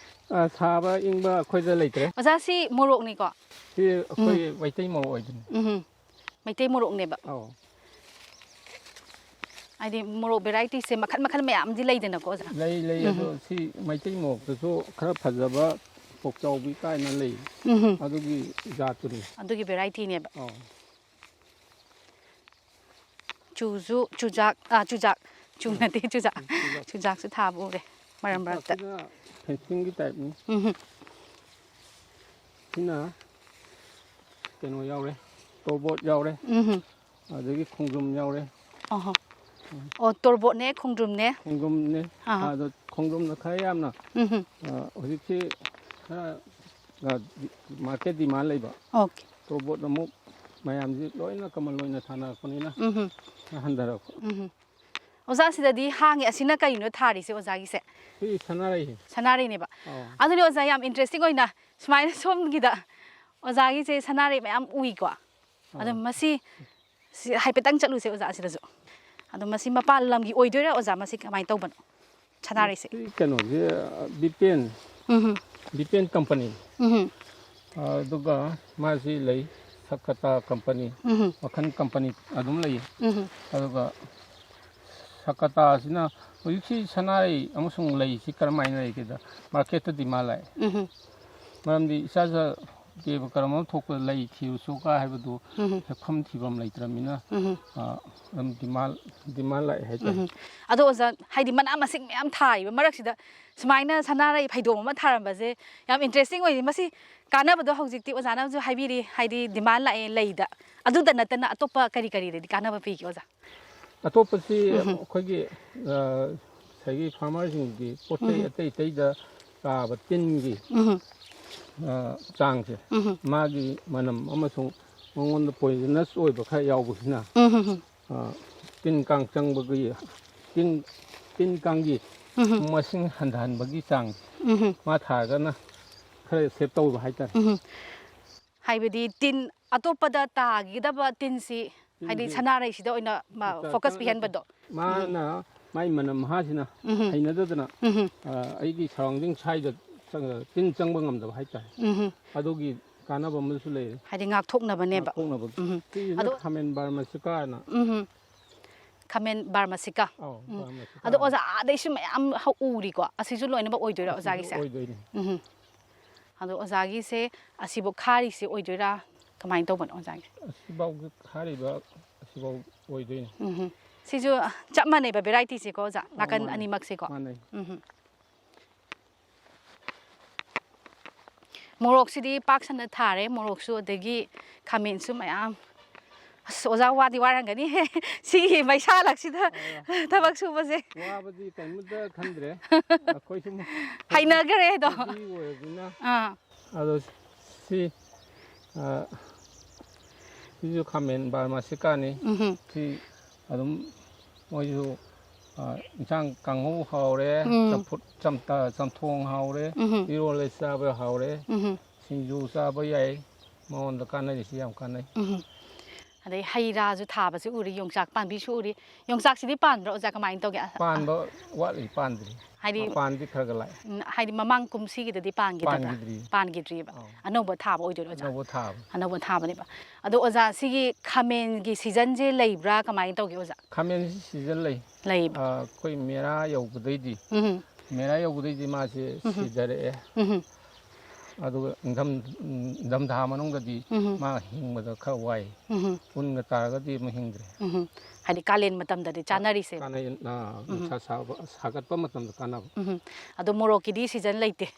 ꯑꯥ, ꯁꯥꯕ ꯏꯪꯕ ꯑꯩꯈꯣꯏꯗ ꯂꯩꯇ꯭ꯔꯦ꯫ ꯑꯣꯖꯥ, ꯁꯤ ꯃꯣꯔꯣꯛꯅꯤꯀꯣ? ꯁꯤ ꯑꯩꯈꯣꯏ ꯃꯩꯇꯩ ꯃꯣꯔꯣꯛ ꯑꯣꯏꯗꯣꯏꯅꯤ꯫ ꯎꯝ꯫ ꯃꯩꯇꯩ ꯃꯣꯔꯣꯛꯅꯦꯕ꯫ ꯑꯧ꯫ ꯍꯥꯏꯗꯤ ꯃꯣꯔꯣꯛ ꯚꯦꯔꯥꯏꯇꯤꯁꯦ ꯃꯈꯜ ꯃꯈꯜ ꯃꯌꯥꯝꯗꯤ ꯂꯩꯗꯅꯀꯣ ꯑꯣꯖꯥ? ꯂꯩ, ꯂꯩ꯫ ꯑꯗꯣ ꯁꯤ ꯃꯩꯇꯩ ꯃꯣꯔꯣꯛꯇꯁꯨ ꯈꯔ ꯐꯖꯕ ꯄꯣꯛꯆꯥꯎꯕꯤ ꯀꯥꯏꯅ ꯂꯩ꯫ ꯎꯝ꯫ ꯑꯗꯨꯒꯤ ꯖꯥꯠꯇꯨꯅꯤ꯫ ꯑꯗꯨꯒꯤ ꯚꯦꯔꯥꯏꯇꯤꯅꯦꯕ꯫ ꯑꯧ꯫ ꯆꯨꯁꯨ, ꯆꯨꯖꯥꯛ, ꯑꯥ, ꯆꯨꯖꯥꯛ꯫ ꯆꯨ ꯅꯠꯇꯦ, ꯆꯨꯖꯥꯛ꯫ ꯆꯨꯖꯥꯛꯁꯨ ꯊꯥꯕ ꯎꯔꯦ ꯃꯔꯛ ꯃꯔꯛꯇ꯫ ꯆꯨꯖꯥꯛꯁꯤꯅ ꯐꯦꯟꯁꯤꯡꯒꯤ ꯇꯥꯏꯞꯅꯤ꯫ ꯎꯝ꯫ ꯁꯤꯅ ꯀꯩꯅꯣ ꯌꯥꯎꯔꯦ, ꯇꯣꯔꯕꯣꯠ ꯌꯥꯎꯔꯦ, ꯎꯝ꯫ ꯑꯗꯒꯤ ꯈꯣꯡꯗ꯭ꯔꯨꯝ ꯌꯥꯎꯔꯦ꯫ ꯑꯍꯣ꯫ ꯑꯣ, ꯇꯣꯔꯕꯣꯠꯅꯦ, ꯈꯣꯡꯗ꯭ꯔꯨꯝꯅꯦ꯫ ꯈꯣꯡꯗ꯭ꯔꯨꯝꯅꯦ꯫ ꯑꯥ꯫ ꯑꯗꯣ ꯈꯣꯡꯗ꯭ꯔꯨꯝꯅ ꯈꯔ ꯌꯥꯝꯅ, ꯎꯝ꯫ ꯑ, ꯍꯧꯖꯤꯛꯁꯤ ꯈꯔ, ꯑ, ꯗꯤ-, ꯃꯥꯔꯀꯦꯠ ꯗꯤꯃꯥꯟ ꯂꯩꯕ꯫ ꯑꯣꯀꯦ꯫ ꯇꯣꯔꯕꯣꯠ ꯑꯃꯨꯛ ꯃꯌꯥꯝꯁꯤ ꯂꯣꯏꯅ ꯀꯃꯟ ꯑꯣꯏꯅ ꯊꯥꯅꯔꯛꯄꯅꯤꯅ ꯎꯝ꯫ ꯈꯔ ꯍꯟꯊꯔꯛꯄ꯫ ꯎꯝ꯫ ꯑꯣꯖꯥ, ꯁꯤꯗꯗꯤ ꯍꯥꯡꯉꯤ꯫ ꯑꯁꯤꯅ ꯀꯩꯅꯣ ꯊꯥꯔꯤꯁꯦ ꯑꯣꯖꯥꯒꯤꯁꯦ? ꯁꯤ ꯁꯅꯥꯔꯩ꯫ ꯁꯅꯥꯔꯩꯅꯦꯕ꯫ ꯑꯧ꯫ ꯑꯗꯨꯅꯦ ꯑꯣꯖꯥ, ꯌꯥꯝ ꯏꯟꯇꯔꯦꯁꯇꯤꯡ ꯑꯣꯏꯅ ꯁꯨꯃꯥꯏꯅ ꯁꯣꯝꯒꯤꯗ ꯑꯣꯖꯥꯒꯤꯁꯦ ꯁꯅꯥꯔꯩ ꯃꯌꯥꯝ ꯎꯏꯀꯣ꯫ ꯑꯗꯣ ꯑꯧ꯫ ꯃꯁꯤ, ꯁꯤ ꯍꯥꯏꯐꯦꯠꯇꯪ ꯆꯠꯂꯨꯁꯦ ꯑꯣꯖꯥ, ꯑꯁꯤꯗꯁꯨ꯫ ꯑꯗꯣ ꯃꯁꯤ ꯃꯄꯥꯟ ꯂꯝꯒꯤ ꯑꯣꯏꯗꯣꯏꯔꯥ ꯑꯣꯖꯥ? ꯃꯁꯤ ꯀꯃꯥꯏꯅ ꯇꯧꯕꯅꯣ ꯁꯅꯥꯔꯩꯁꯦ? ꯁꯤ ꯀꯩꯅꯣꯁꯦ, ꯕꯤꯄꯦꯟ, ꯎꯝ꯫ ꯕꯤꯄꯦꯟ ꯀꯝꯄꯅꯤ꯫ ꯎꯝ꯫ ꯑꯗꯨꯒ ꯃꯥꯁꯤ ꯂꯩ, ꯁꯀꯇꯥ ꯀꯝꯄꯅꯤ, ꯎꯝ꯫ ꯃꯈꯜ ꯀꯝꯄꯅꯤ ꯑꯗꯨꯝ ꯂꯩ꯫ ꯎꯝ꯫ ꯑꯗꯨꯒ ꯁꯀꯇꯥꯁꯤꯅ ꯍꯧꯖꯤꯛꯁꯤ ꯁꯅꯥꯔꯩ ꯑꯃꯁꯨꯡ ꯂꯩꯁꯤ ꯀꯔꯝꯍꯥꯏꯅ ꯂꯩꯒꯦꯗ, ꯃꯥꯔꯀꯦꯠꯇ ꯗꯤꯃꯥꯟ ꯂꯥꯛꯑꯦ꯫ ꯎꯝ꯫ ꯃꯔꯝꯗꯤ ꯏꯆꯥ ꯏꯆꯥ ꯗꯦꯕ ꯀꯔꯝ ꯑꯃ ꯊꯣꯛꯄꯗ ꯂꯩ ꯊꯤꯔꯨꯆꯣꯒ ꯍꯥꯏꯕꯗꯨ ꯎꯝ꯫ ꯍꯦꯛꯐꯝ ꯊꯤꯐꯝ ꯂꯩꯇ꯭ꯔꯕꯅꯤꯅ, ꯎꯝ꯫ ꯑ, ꯑꯗꯨꯝ ꯗꯤꯃꯥꯟ, ꯗꯤꯃꯥꯟ ꯂꯥꯛꯑꯦ ꯍꯥꯏꯇꯥꯔꯦ꯫ ꯎꯝ꯫ ꯑꯗꯣ ꯑꯣꯖꯥ, ꯍꯥꯏꯗꯤ ꯃꯅꯥ ꯃꯁꯤꯡ ꯃꯌꯥꯝ ꯊꯥꯔꯤꯕ ꯃꯔꯛꯁꯤꯗ ꯁꯨꯃꯥꯏꯅ ꯁꯅꯥꯔꯩ ꯐꯩꯗꯣꯝ ꯑꯃ ꯊꯥꯔꯝꯕꯁꯦ ꯌꯥꯝ ꯏꯟꯇꯔꯦꯁꯇꯤꯡ ꯑꯣꯏ꯫ ꯃꯁꯤ ꯀꯥꯟꯅꯕꯗꯣ ꯍꯧꯖꯤꯛꯇꯤ ꯑꯣꯖꯥꯅꯁꯨ ꯍꯥꯏꯕꯤꯔꯤ, ꯍꯥꯏꯗꯤ ꯗꯤꯃꯥꯟ ꯂꯥꯛꯑꯦ ꯂꯩꯗ꯫ ꯑꯗꯨꯗ ꯅꯠꯇꯅ ꯑꯇꯣꯞꯄ ꯀꯔꯤ ꯀꯔꯤꯗꯗꯤ ꯀꯥꯟꯅꯕ ꯄꯤꯒꯦ ꯑꯣꯖꯥ? ꯑꯇꯣꯞꯄꯁꯤ ꯎꯝ꯫ ꯑꯩꯈꯣꯏꯒꯤ, ꯑ, ꯉꯁꯥꯏꯒꯤ ꯐꯥꯔꯃꯔꯁꯤꯡꯒꯤ ꯄꯣꯠ ꯆꯩ ꯎꯝ꯫ ꯑꯇꯩ ꯑꯇꯩꯗ ꯇꯥꯕ ꯇꯤꯟꯒꯤ ꯎꯝ꯫ ꯑ, ꯆꯥꯡꯁꯦ, ꯎꯝ꯫ ꯃꯥꯒꯤ ꯃꯅꯝ ꯑꯃꯁꯨꯡ ꯃꯉꯣꯟꯗ ꯄꯣꯏꯖꯅꯁ ꯑꯣꯏꯕ ꯈꯔ ꯌꯥꯎꯕꯁꯤꯅ, ꯎꯝ꯫ ꯑ, ꯇꯤꯟ ꯀꯥꯡ ꯆꯪꯕꯒꯤ, ꯇꯤꯟ ꯇꯤꯟ ꯀꯥꯡꯒꯤ ꯎꯝ꯫ ꯃꯁꯤꯡ ꯍꯟꯊꯍꯟꯕꯒꯤ ꯆꯥꯡ ꯎꯝ꯫ ꯃꯥ ꯊꯥꯔꯒꯅ ꯈꯔ ꯁꯦꯞ ꯇꯧꯕ ꯍꯥꯏꯇꯥꯔꯦ꯫ ꯎꯝ꯫ ꯍꯥꯏꯕꯗꯤ ꯇꯤꯟ ꯑꯇꯣꯞꯄꯗ ꯇꯥꯒꯗꯕ ꯇꯤꯟꯁꯤ, ꯍꯥꯏꯗꯤ ꯇꯤꯟꯁꯤ ꯁꯅꯥꯔꯩꯁꯤꯗ ꯑꯣꯏꯅ ꯃꯥ-, ꯆ-, ꯐꯣꯀꯁ ꯆ-, ꯄꯤꯍꯟꯕꯗꯣ꯫ ꯃꯥꯅ ꯃꯥꯏ ꯃꯅꯝ ꯃꯍꯥꯁꯤꯅ ꯎꯝ꯫ ꯍꯩꯅꯗꯗꯅ, ꯎꯝ꯫ ꯑ, ꯑꯩꯒꯤ ꯁꯔꯥꯎꯟꯗꯤꯡ ꯁ꯭ꯋꯥꯏꯗ ꯆꯪ-, ꯇꯤꯟ ꯆꯪꯕ ꯉꯝꯗꯕ ꯍꯥꯏꯇꯥꯔꯦ꯫ ꯎꯝ꯫ ꯑꯗꯨꯒꯤ ꯀꯥꯟꯅꯕ ꯑꯃꯁꯨ ꯂꯩꯔꯦ꯫ ꯍꯥꯏꯗꯤ ꯉꯥꯛꯊꯣꯛꯅꯕꯅꯦꯕ꯫ ꯉꯥꯛꯊꯣꯛꯅꯕꯒꯤ꯫ ꯎꯝ꯫ ꯁꯤꯁꯤꯅ ꯑꯗꯣ ꯈꯥꯃꯦꯟ ꯕꯥꯔꯃꯥꯁꯤꯀꯥꯅ꯫ ꯎꯝ꯫ ꯈꯥꯃꯦꯟ ꯕꯥꯔꯃꯥꯁꯤꯀꯥ꯫ ꯑꯧ, ꯎꯝ꯫ ꯕꯥꯔꯃꯥꯁꯤꯀꯥ꯫ ꯑꯗꯣ ꯑꯣꯖꯥ, ꯑꯥꯗꯩꯁꯨ ꯃꯌꯥꯝ ꯍꯧ-, ꯎꯔꯤꯀꯣ꯫ ꯑꯁꯤꯁꯨ ꯂꯣꯏꯅꯃꯛ ꯑꯣꯏꯗꯣꯏꯔꯥ ꯑꯁꯤꯁꯨ ꯑꯣꯖꯥꯒꯤꯁꯦ? ꯑꯣꯏꯗꯣꯏꯅꯤ꯫ ꯎꯝ꯫ ꯑꯗꯣ ꯑꯣꯖꯥꯒꯤꯁꯦ ꯑꯁꯤꯕꯨ ꯈꯥꯔꯤꯁꯦ ꯑꯣꯏꯗꯣꯏꯔꯥ? ꯀꯃꯥꯏꯅ ꯇꯧꯕꯅꯣ ꯑꯣꯖꯥꯒꯤ? ꯑꯁꯤꯐꯥꯎ ꯈꯥꯔꯤꯕ ꯑꯁꯤꯐꯥꯎ ꯑꯣꯏꯗꯣꯏꯅꯤ꯫ ꯎꯝ꯫ ꯁꯤꯁꯨ ꯆꯞ ꯃꯥꯟꯅꯩꯕ ꯚꯦꯔꯥꯏꯇꯤꯁꯦꯀꯣ ꯑꯣꯖꯥ? ꯅꯥꯀꯟ ꯃꯥꯟꯅꯩ꯫ ꯑꯅꯤꯃꯛꯁꯦꯀꯣ? ꯃꯥꯟꯅꯩ꯫ ꯎꯝ꯫ ꯃꯣꯔꯣꯛꯁꯤꯗꯤ ꯄꯥꯛ ꯁꯟꯅ ꯊꯥꯔꯦ, ꯃꯣꯔꯣꯛꯁꯨ, ꯑꯗꯒꯤ ꯈꯥꯃꯦꯟꯁꯨ ꯃꯌꯥꯝ꯫ ꯑꯁ, ꯑꯣꯖꯥ ꯋꯥꯗꯤ ꯋꯥꯔꯝꯒꯅꯤꯍꯦ꯫ ꯁꯤꯒꯤ ꯃꯩꯁꯥꯂꯛꯁꯤꯗ ꯊꯕꯛ ꯁꯨꯕꯁꯦ꯫ ꯋꯥꯕꯗꯤ ꯀꯔꯤꯃꯇ ꯈꯟꯗ꯭ꯔꯦ꯫ ꯑꯩꯈꯣꯏ ꯁꯨꯝ ꯍꯩꯅꯈ꯭ꯔꯦ ꯑꯗꯣ꯫ ꯍꯣꯕꯤ ꯑꯣꯏꯔꯕꯅꯤꯅ꯫ ꯑꯥ꯫ ꯑꯗꯣ ꯁꯤ, ꯑ, ꯁꯤꯁꯨ ꯈꯥꯃꯦꯟ ꯕꯥꯔꯃꯥꯁꯤꯀꯥꯅꯤ꯫ ꯎꯝ꯫ ꯁꯤ ꯑꯗꯨꯝ ꯃꯣꯏꯁꯨ, ꯑ, ꯏꯟꯁꯥꯡ ꯀꯥꯡꯍꯧ ꯍꯥꯎꯔꯦ, ꯎꯝ꯫ ꯆꯝꯐꯨꯠ, ꯆꯝ-, ꯑ, ꯆꯝꯊꯣꯡ ꯍꯥꯎꯔꯦ, ꯎꯝ꯫ ꯏꯔꯣꯜꯂ ꯆꯥꯕ ꯍꯥꯎꯔꯦ, ꯎꯝ꯫ ꯁꯤꯡꯖꯨ ꯆꯥꯕ ꯌꯥꯏ, ꯃꯉꯣꯟꯗ ꯀꯥꯟꯅꯔꯤꯁꯤ ꯌꯥꯝ ꯀꯥꯟꯅꯩ꯫ ꯎꯝ꯫ ꯑꯗꯩ ꯍꯩ ꯔꯥꯁꯨ ꯊꯥꯕꯁꯨ ꯎꯔꯤ, ꯌꯣꯡꯆꯥꯛ ꯄꯥꯝꯕꯤꯁꯨ ꯎꯔꯤ꯫ ꯌꯣꯡꯆꯥꯛꯁꯤꯗꯤ ꯄꯥꯟꯕ꯭ꯔꯣ ꯑꯣꯖꯥ, ꯀꯃꯥꯏꯅ ꯇꯧꯒꯦ? ꯄꯥꯟꯕ ꯋꯥꯠꯂꯤ, ꯄꯥꯟꯗ꯭ꯔꯤ꯫ ꯍꯥꯏꯗꯤ ꯃꯄꯥꯟꯗꯤ ꯈꯔ ꯈꯔ ꯂꯥꯛꯑꯦ꯫ ꯎꯝ, ꯍꯥꯏꯗꯤ ꯃꯃꯥꯡ ꯀꯨꯝꯁꯤꯒꯤꯗꯗꯤ ꯄꯥꯟꯈꯤꯗꯕ꯭ꯔꯥ? ꯄꯥꯟꯈꯤꯗ꯭ꯔꯤ꯫ ꯄꯥꯟꯈꯤꯗ꯭ꯔꯤꯕ꯫ ꯑꯧ꯫ ꯑꯅꯧꯕ ꯊꯥꯕ ꯑꯣꯏꯗꯣꯏꯔꯣ ꯑꯣꯖꯥ? ꯑꯅꯧꯕ ꯊꯥꯕ꯫ ꯑꯅꯧꯕ ꯊꯥꯕꯅꯦꯕ꯫ ꯑꯗꯣ ꯑꯣꯖꯥ, ꯁꯤꯒꯤ ꯈꯥꯃꯦꯟꯒꯤ ꯁꯤꯖꯟꯁꯦ ꯂꯩꯕ꯭ꯔꯥ, ꯀꯃꯥꯏꯅ ꯇꯧꯒꯦ ꯑꯣꯖꯥ? ꯈꯥꯃꯦꯟꯁꯤ ꯁꯤꯖꯟ ꯂꯩ꯫ ꯂꯩꯕ꯫ ꯑ, ꯑꯩꯈꯣꯏ ꯃꯦꯔꯥ ꯌꯧꯕꯗꯩꯗꯤ, ꯎꯝ꯫ ꯃꯦꯔꯥ ꯌꯧꯕꯗꯩꯗꯤ ꯃꯥꯁꯦ ꯎꯝ꯫ ꯁꯤꯊꯔꯛꯑꯦ꯫ ꯎꯝ꯫ ꯑꯗꯨꯒ ꯏꯪꯊꯝ-, ꯏꯪꯊꯝꯊꯥ ꯃꯅꯨꯡꯗꯗꯤ ꯎꯝ꯫ ꯃꯥ ꯍꯤꯡꯕꯗ ꯈꯔ ꯋꯥꯏ꯫ ꯎꯝ꯫ ꯎꯟꯒ ꯇꯥꯔꯒꯗꯤ ꯑꯃꯨꯛ ꯍꯤꯡꯗ꯭ꯔꯦ꯫ ꯎꯝ꯫ ꯍꯥꯏꯗꯤ ꯀꯥꯂꯦꯟ ꯃꯇꯝꯗꯗꯤ ꯆꯥꯅꯔꯤꯁꯦ꯫ ꯀꯥꯟꯅꯩ, ꯑ, ꯎꯝ꯫ ꯅꯨꯡꯁꯥ ꯁꯥꯕ, ꯁꯥꯒꯠꯄ ꯃꯇꯝꯗ ꯀꯥꯟꯅꯕ꯫ ꯎꯝ꯫ ꯑꯗꯣ ꯃꯣꯔꯣꯛꯀꯤꯗꯤ ꯁꯤꯖꯟ ꯂꯩꯇꯦ?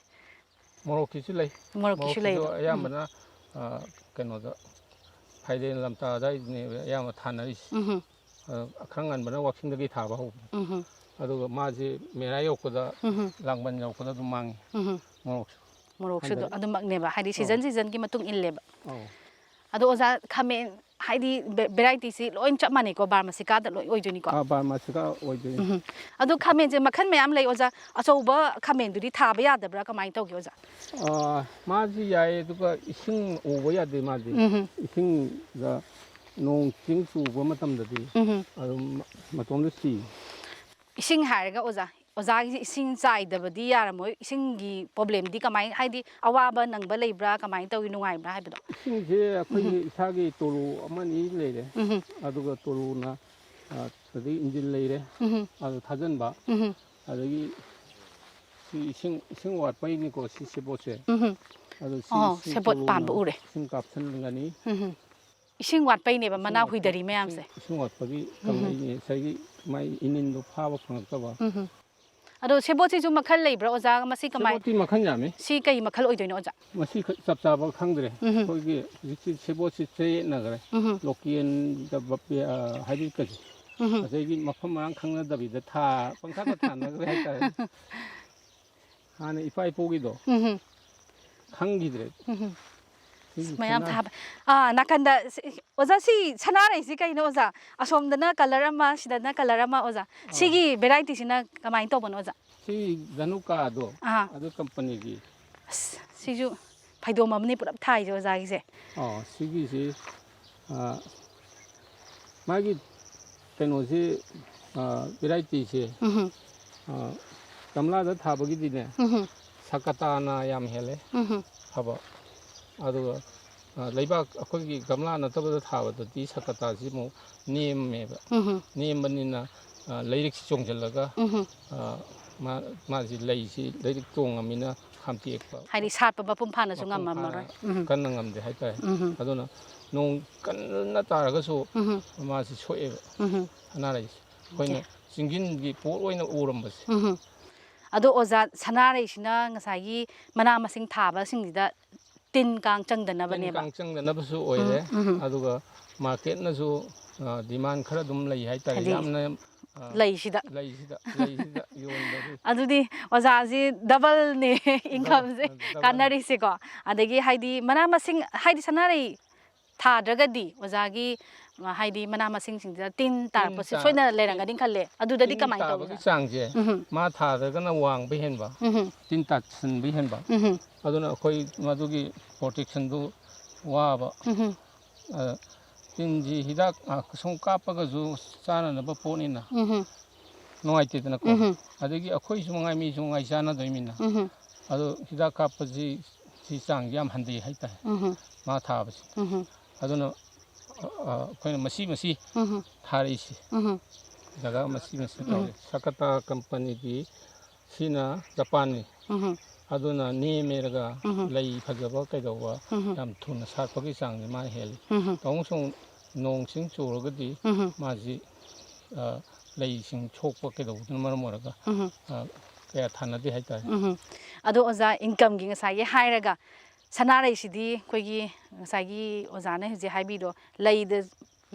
ꯃꯣꯔꯣꯛꯀꯤꯁꯨ ꯂꯩ꯫ ꯃꯣꯔꯣꯛꯀꯤꯁꯨ ꯂꯩꯕ꯫ ꯎꯝ꯫ ꯑꯌꯥꯝꯕꯅ, ꯑ, ꯀꯩꯅꯣꯗ, ꯐꯥꯏꯔꯦꯟ ꯂꯝꯇꯥ ꯑꯗꯨꯋꯥꯏꯗꯅꯦꯕ ꯑꯌꯥꯝꯕ ꯊꯥꯅꯔꯤꯁꯦ꯫ ꯎꯝ꯫ ꯑ, ꯈꯔ ꯉꯟꯕꯅ ꯋꯥꯛꯆꯤꯡꯗꯒꯤ ꯊꯥꯕ ꯍꯧꯕꯅꯦ꯫ ꯎꯝ꯫ ꯑꯗꯨꯒ ꯃꯥꯁꯦ ꯃꯦꯔꯥ ꯌꯧꯔꯛꯄꯗ, ꯎꯝ ꯍꯝ꯫ ꯂꯥꯡꯕꯟ ꯌꯧꯔꯛꯄꯗ ꯑꯗꯨꯝ ꯃꯥꯡꯉꯤ, ꯎꯝ ꯍꯝ꯫ ꯃꯣꯔꯣꯛꯁꯨ꯫ ꯃꯣꯔꯣꯛꯁꯨ ꯑꯗꯨꯝ ꯍꯟꯗꯛ ꯑꯗꯨꯃꯛꯅꯦꯕ, ꯍꯥꯏꯗꯤ ꯑꯧ꯫ ꯁꯤꯖꯟ ꯁꯤꯖꯟꯒꯤ ꯃꯇꯨꯡ ꯏꯜꯂꯦꯕ꯫ ꯑꯧ꯫ ꯑꯗꯣ ꯑꯣꯖꯥ, ꯈꯥꯃꯦꯟ ꯍꯥꯏꯗꯤ ꯚꯦ-, ꯚꯦꯔꯥꯏꯇꯤꯁꯤ ꯂꯣꯏ ꯆꯞ ꯃꯥꯟꯅꯩꯀꯣ, ꯕꯥꯔꯃꯥꯁꯤꯀꯥꯗ ꯂꯣꯏ ꯑꯣꯏꯗꯣꯏꯅꯤꯀꯣ? ꯑꯥ, ꯕꯥꯔꯃꯥꯁꯤꯀꯥ ꯑꯣꯏꯗꯣꯏꯅꯤ꯫ ꯎꯝ꯫ ꯑꯗꯣ ꯈꯥꯃꯦꯟꯁꯦ ꯃꯈꯜ ꯃꯌꯥꯝ ꯂꯩ ꯑꯣꯖꯥ, ꯑꯆꯧꯕ ꯈꯥꯃꯦꯟꯗꯨꯗꯤ ꯊꯥꯕ ꯌꯥꯗꯕ꯭ꯔꯥ, ꯀꯃꯥꯏꯅ ꯇꯧꯒꯦ ꯑꯣꯖꯥ? ꯑꯥ, ꯃꯥꯁꯤ ꯌꯥꯏ, ꯑꯗꯨꯒ ꯏꯁꯤꯡ ꯎꯕ ꯌꯥꯗꯦ ꯃꯥꯗꯤ꯫ ꯎꯝ꯫ ꯏꯁꯤꯡꯗ ꯅꯣꯡ ꯆꯤꯡ ꯆꯨꯕ ꯃꯇꯝꯗꯗꯤ ꯎꯝ꯫ ꯑꯗꯨꯝ ꯃꯇꯣꯝꯗ ꯁꯤ꯫ ꯏꯁꯤꯡ ꯍꯥꯏꯔꯒ ꯑꯣꯖꯥ, ꯑꯣꯖꯥꯒꯤꯁꯦ ꯏꯁꯤꯡ ꯆꯥꯏꯗꯕꯗꯤ ꯌꯥꯔꯝꯃꯣꯏ꯫ ꯏꯁꯤꯡꯒꯤ ꯄ꯭ꯔꯣꯕ꯭ꯂꯦꯝꯗꯤ ꯀꯃꯥꯏ, ꯍꯥꯏꯗꯤ ꯑꯋꯥꯕ ꯅꯪꯕ ꯂꯩꯕ꯭ꯔꯥ, ꯀꯃꯥꯏꯅ ꯇꯧꯋꯤ, ꯅꯨꯡꯉꯥꯏꯕ꯭ꯔꯥ ꯍꯥꯏꯕꯗꯣ? ꯏꯁꯤꯡꯁꯦ ꯑꯩꯈꯣꯏꯒꯤ ꯎꯝ꯫ ꯏꯁꯥꯒꯤ ꯇꯨꯂꯨ ꯑꯃ ꯑꯅꯤ ꯂꯩꯔꯦ꯫ ꯎꯝ꯫ ꯑꯗꯨꯒ ꯇꯨꯂꯨꯅ, ꯑ, ꯑꯗꯒꯤ ꯏꯟꯖꯤꯟ ꯂꯩꯔꯦ꯫ ꯎꯝ꯫ ꯑꯗꯨ ꯊꯥꯖꯤꯟꯕ꯫ ꯎꯝ꯫ ꯑꯗꯒꯤ ꯁꯤ ꯏꯁꯤꯡ, ꯏꯁꯤꯡ ꯋꯥꯠꯄꯩꯅꯤꯀꯣ ꯁꯤ ꯁꯦꯕꯣꯠꯁꯦ꯫ ꯎꯝ꯫ ꯑꯗꯨ ꯁꯤ ꯑꯣ, ꯏꯁꯤꯡ ꯁꯦꯕꯣꯠ ꯇꯨꯂꯨꯅ ꯄꯥꯟꯕ ꯎꯔꯦ꯫ ꯏꯁꯤꯡ ꯀꯥꯞꯁꯤꯟꯒꯅꯤ꯫ ꯎꯝ꯫ ꯏꯁꯤꯡ ꯋꯥꯠꯄꯩꯅꯦꯕ ꯏꯁꯤꯡ ꯃꯅꯥ ꯋꯥꯠꯄ-, ꯍꯨꯏꯗꯔꯤ ꯃꯌꯥꯝꯁꯦ꯫ ꯏꯁꯤꯡ, ꯏꯁꯤꯡ ꯋꯥꯠꯄꯒꯤ ꯎꯝ꯫ ꯀꯪꯉꯛꯏꯅꯦ꯫ ꯉꯁꯥꯏꯒꯤ ꯃꯥꯏ ꯏꯅꯤꯟꯗꯣ ꯐꯥꯕ ꯐꯪꯉꯛꯇꯕ꯫ ꯎꯝ꯫ ꯑꯗꯣ ꯁꯦꯕꯣꯠꯁꯤꯁꯨ ꯃꯈꯜ ꯂꯩꯕ꯭ꯔꯥ ꯑꯣꯖꯥ? ꯃꯁꯤ ꯀꯃꯥꯏ-, ꯁꯦꯕꯣꯠꯇꯤ ꯃꯈꯜ ꯌꯥꯝꯃꯤ꯫ ꯁꯤ ꯀꯩ ꯃꯈꯜ ꯑꯣꯏꯗꯣꯏꯅꯣ ꯑꯣꯖꯥ? ꯃꯁꯤ ꯈ-, ꯆꯞ ꯆꯥꯕ ꯈꯪꯗ꯭ꯔꯦ꯫ ꯎꯝ꯫ ꯑꯩꯈꯣꯏꯒꯤ ꯍꯧꯖꯤꯛꯇꯤ ꯁꯦꯕꯣꯠꯁꯤ ꯆꯌꯦꯠꯅꯈ꯭ꯔꯦ꯫ ꯎꯝ꯫ ꯂꯣꯀꯦꯜꯗ ꯕ-, ꯑ, ꯍꯥꯏꯕ꯭ꯔꯤꯠꯀꯁꯦ꯫ ꯎꯝ꯫ ꯑꯗꯒꯤ ꯃꯐꯝ ꯃꯔꯥꯡ ꯈꯪꯅꯗꯕꯤꯗ ꯊꯥ-, ꯄꯪꯊꯥꯗ ꯊꯥꯅꯈ꯭ꯔꯦ ꯍꯥꯏꯇꯥꯔꯦ꯫ ꯍꯥꯟꯅ ꯏꯄꯥ ꯏꯄꯨꯒꯤꯗꯣ ꯎꯝ꯫ ꯈꯪꯈꯤꯗ꯭ꯔꯦ꯫ ꯎꯝ꯫ ꯁꯤꯒꯤ ꯃꯌꯥꯝ ꯁꯅꯥ- ꯊꯥꯕ꯫ ꯑꯥ, ꯅꯥꯀꯟꯗ ꯁꯤ-, ꯑꯣꯖꯥ, ꯁꯤ ꯁꯅꯥꯔꯩꯁꯤ ꯀꯩꯅꯣ ꯑꯣꯖꯥ? ꯑꯁꯣꯝꯗꯅ ꯀꯂꯔ ꯑꯃ, ꯁꯤꯗꯅ ꯀꯂꯔ ꯑꯃ ꯑꯣꯖꯥ꯫ ꯑꯥ꯫ ꯁꯤꯒꯤ ꯚꯦꯔꯥꯏꯇꯤꯁꯤꯅ ꯀꯃꯥꯏꯅ ꯇꯧꯕꯅꯣ ꯑꯣꯖꯥ? ꯁꯤ ꯙꯅꯨꯀꯥꯗꯣ, ꯑꯥ꯫ ꯑꯗꯨ ꯀꯝꯄꯅꯤꯒꯤ꯫ ꯑꯁ, ꯁꯤꯁꯨ ꯐꯩꯗꯣꯝ ꯑꯃꯅꯤ ꯄꯨꯂꯞ ꯊꯥꯏꯁꯦ ꯑꯣꯖꯥꯒꯤꯁꯦ꯫ ꯑꯣ, ꯁꯤꯒꯤꯁꯤ, ꯑ, ꯃꯥꯒꯤ ꯀꯩꯅꯣꯁꯤ, ꯑ, ꯚꯦꯔꯥꯏꯇꯤꯁꯦ, ꯎꯝꯍꯨꯝ꯫ ꯑ, ꯒꯝꯂꯥꯗ ꯊꯥꯕꯒꯤꯗꯤꯅꯦ, ꯎꯝꯍꯨꯝ꯫ ꯁꯀꯇꯥꯅ ꯌꯥꯝ ꯍꯦꯜꯂꯦ ꯎꯝꯍꯨꯝ꯫ ꯐꯕ꯫ ꯑꯗꯨꯒ, ꯑ, ꯂꯩꯕꯥꯛ ꯑꯩꯈꯣꯏꯒꯤ ꯒꯝꯂꯥ ꯅꯠꯇꯕꯗ ꯊꯥꯕꯗꯗꯤ ꯁꯀꯇꯥꯁꯤ ꯑꯃꯨꯛ ꯅꯦꯝꯃꯦꯕ꯫ ꯎꯝꯍꯨꯝ꯫ ꯅꯦꯝꯕꯅꯤꯅ, ꯑ, ꯂꯩꯔꯤꯛꯁꯤ ꯆꯣꯡꯁꯤꯜꯂꯒ, ꯎꯝꯍꯨꯝ꯫ ꯑ, ꯃꯥ-, ꯃꯥꯁꯤ ꯂꯩꯁꯤ ꯂꯩꯔꯤꯛ ꯇꯣꯡꯉꯃꯤꯅ ꯈꯥꯝꯇꯦꯛꯄ꯫ ꯍꯥꯏꯗꯤ ꯁꯥꯠꯄ ꯃꯄꯨꯡ ꯐꯥꯅꯁꯨ ꯃꯄꯨꯡ ꯉꯝꯃꯝꯃꯔꯣꯏ꯫ ꯐꯥꯅ ꯎꯝ꯫ ꯀꯟꯅ ꯉꯝꯗꯦ ꯍꯥꯏꯇꯥꯔꯦ꯫ ꯎꯝ꯫ ꯑꯗꯨꯅ ꯅꯣꯡ ꯀꯟꯅ ꯇꯥꯔꯒꯁꯨ ꯎꯝ꯫ ꯃꯥꯁꯤ ꯁꯣꯛꯑꯦꯕ ꯎꯝ꯫ ꯁꯅꯥꯔꯩꯁꯦ꯫ ꯑꯩꯈꯣꯏꯅ ꯑꯣꯀꯦ꯫ ꯆꯤꯡꯁꯤꯟꯒꯤ ꯄꯣꯠ ꯑꯣꯏꯅ ꯎꯔꯝꯕꯁꯦ꯫ ꯎꯝ꯫ ꯑꯗꯣ ꯑꯣꯖꯥ, ꯁꯅꯥꯔꯩꯁꯤꯅ ꯉꯁꯥꯏꯒꯤ ꯃꯅꯥ ꯃꯁꯤꯡ ꯊꯥꯕꯁꯤꯡꯁꯤꯗ ꯇꯤꯟ ꯀꯥꯡ ꯇꯤꯟ ꯆꯪꯗꯅꯕꯅꯦꯕ꯫ ꯀꯥꯡ ꯆꯪꯗꯅꯕꯁꯨ ꯑꯣꯏꯔꯦ꯫ ꯎꯝ, ꯎꯝ꯫ ꯑꯗꯨꯒ ꯃꯥꯔꯀꯦꯠꯅꯁꯨ, ꯑ, ꯗꯤꯃꯥꯟ ꯈꯔ ꯑꯗꯨꯝ ꯂꯩ ꯍꯥꯏꯇꯥꯔꯦ꯫ ꯍꯥꯏꯗꯤ ꯌꯥꯝꯅ ꯑ, ꯂꯩꯁꯤꯗ꯫ ꯂꯩꯁꯤꯗ ꯂꯩꯁꯤꯗ ꯌꯣꯟꯕꯗꯤ ꯑꯗꯨꯗꯤ ꯑꯣꯖꯥꯁꯤ ꯗꯕꯜꯅꯦ ꯏꯟꯀꯝꯁꯦ double. ꯀꯥꯟꯅꯔꯤꯁꯦꯀꯣ꯫ ꯑꯗꯒꯤ ꯍꯥꯏꯗꯤ ꯃꯅꯥ ꯃꯁꯤꯡ ꯍꯥꯏꯗꯤ ꯁꯅꯥꯔꯩ ꯊꯥꯗ꯭ꯔꯒꯗꯤ ꯑꯣꯖꯥꯒꯤ ꯍꯥꯏꯗꯤ ꯃꯅꯥ ꯃꯁꯤꯡꯁꯤꯡꯁꯤꯗ ꯇꯤꯟ ꯇꯥꯔꯛꯄꯁꯦ ꯇꯥ- ꯁꯣꯏꯗꯅ ꯂꯩꯔꯝꯒꯅꯤ ꯈꯜꯂꯦ꯫ ꯑꯗꯨꯗꯗꯤ ꯇꯤꯟ ꯀꯃꯥꯏꯅ ꯇꯥꯕꯒꯤ ꯇꯧꯒꯦ? ꯆꯥꯡꯁꯦ ꯎꯝ ꯃꯥ ꯊꯥꯗ꯭ꯔꯒꯅ ꯋꯥꯡꯕ ꯍꯦꯟꯕ, ꯎꯝ ꯇꯤꯟ ꯇꯥꯁꯤꯟꯕ ꯍꯦꯟꯕ꯫ ꯎꯝ ꯑꯗꯨꯅ ꯑꯩꯈꯣꯏ ꯃꯗꯨꯒꯤ ꯄ꯭ꯔꯣꯇꯦꯛꯁꯟꯗꯨ ꯋꯥꯕ꯫ ꯎꯝ ꯑ, ꯇꯤꯟꯁꯤ ꯍꯤꯗꯥꯛ ꯉꯥꯏꯍꯥꯛ ꯁꯨꯝ ꯀꯥꯞꯄꯒꯁꯨ ꯆꯥꯅꯅꯕ ꯄꯣꯠꯅꯤꯅ ꯎꯝ ꯅꯨꯡꯉꯥꯏꯇꯦꯗꯅꯀꯣ꯫ ꯎꯝ ꯑꯗꯒꯤ ꯑꯩꯈꯣꯏꯁꯨ ꯃꯉꯥꯏ ꯃꯤꯁꯨ ꯃꯉꯥꯏ ꯆꯥꯅꯗꯣꯏꯅꯤꯅ꯫ ꯎꯝ ꯑꯗꯣ ꯍꯤꯗꯥꯛ ꯀꯥꯞꯄꯁꯤ ꯁꯤ ꯆꯥꯡꯁꯤ ꯌꯥꯝ ꯍꯟꯊꯩ ꯍꯥꯏꯇꯥꯔꯦ, ꯎꯝ ꯃꯥ ꯊꯥꯕꯁꯦ꯫ ꯎꯝ ꯑꯗꯨꯅ ꯑ, ꯑ, ꯑꯩꯈꯣꯏꯅ ꯃꯁꯤ ꯃꯁꯤ ꯎꯝ ꯊꯥꯔꯛꯏꯁꯤ ꯎꯝ ꯖꯒꯥ ꯃꯁꯤ ꯃꯁꯤ ꯇꯧꯔꯦ꯫ ꯁꯀꯇꯥ ꯀꯝꯄꯅꯤꯒꯤ ꯁꯤꯅ ꯖꯄꯥꯟꯅꯤ꯫ ꯎꯝ ꯑꯗꯨꯅ ꯅꯦꯝꯃꯦꯔꯒ ꯎꯝ ꯂꯩ ꯐꯖꯕ ꯀꯩꯗꯧꯕ ꯎꯝ ꯌꯥꯝ ꯊꯨꯅ ꯁꯥꯠꯄꯒꯤ ꯆꯥꯡꯁꯦ ꯃꯥꯅ ꯍꯦꯜꯂꯤ꯫ ꯎꯝ ꯑꯃꯨꯛꯁꯨ ꯅꯣꯡ ꯆꯤꯡ ꯆꯨꯔꯒꯗꯤ ꯎꯝ ꯃꯥꯁꯤ ꯑ, ꯂꯩꯁꯤꯡ ꯁꯣꯛꯄ ꯀꯩꯗꯧꯕꯗꯨꯅ ꯃꯔꯝ ꯑꯣꯏꯔꯒ ꯎꯝ ꯑ, ꯀꯌꯥ ꯊꯥꯅꯗꯦ ꯍꯥꯏꯇꯥꯔꯦ꯫ ꯎꯝ ꯑꯗꯣ ꯑꯣꯖꯥ, ꯏꯟꯀꯝꯒꯤ ꯉꯁꯥꯏꯒꯤ ꯍꯥꯏꯔꯒ ꯁꯅꯥꯔꯩꯁꯤꯗꯤ ꯑꯩꯈꯣꯏꯒꯤ ꯉꯁꯥꯏꯒꯤ ꯑꯣꯖꯥꯅ ꯍꯧꯖꯤꯛ ꯍꯥꯏꯕꯤꯗꯣ ꯂꯩꯗ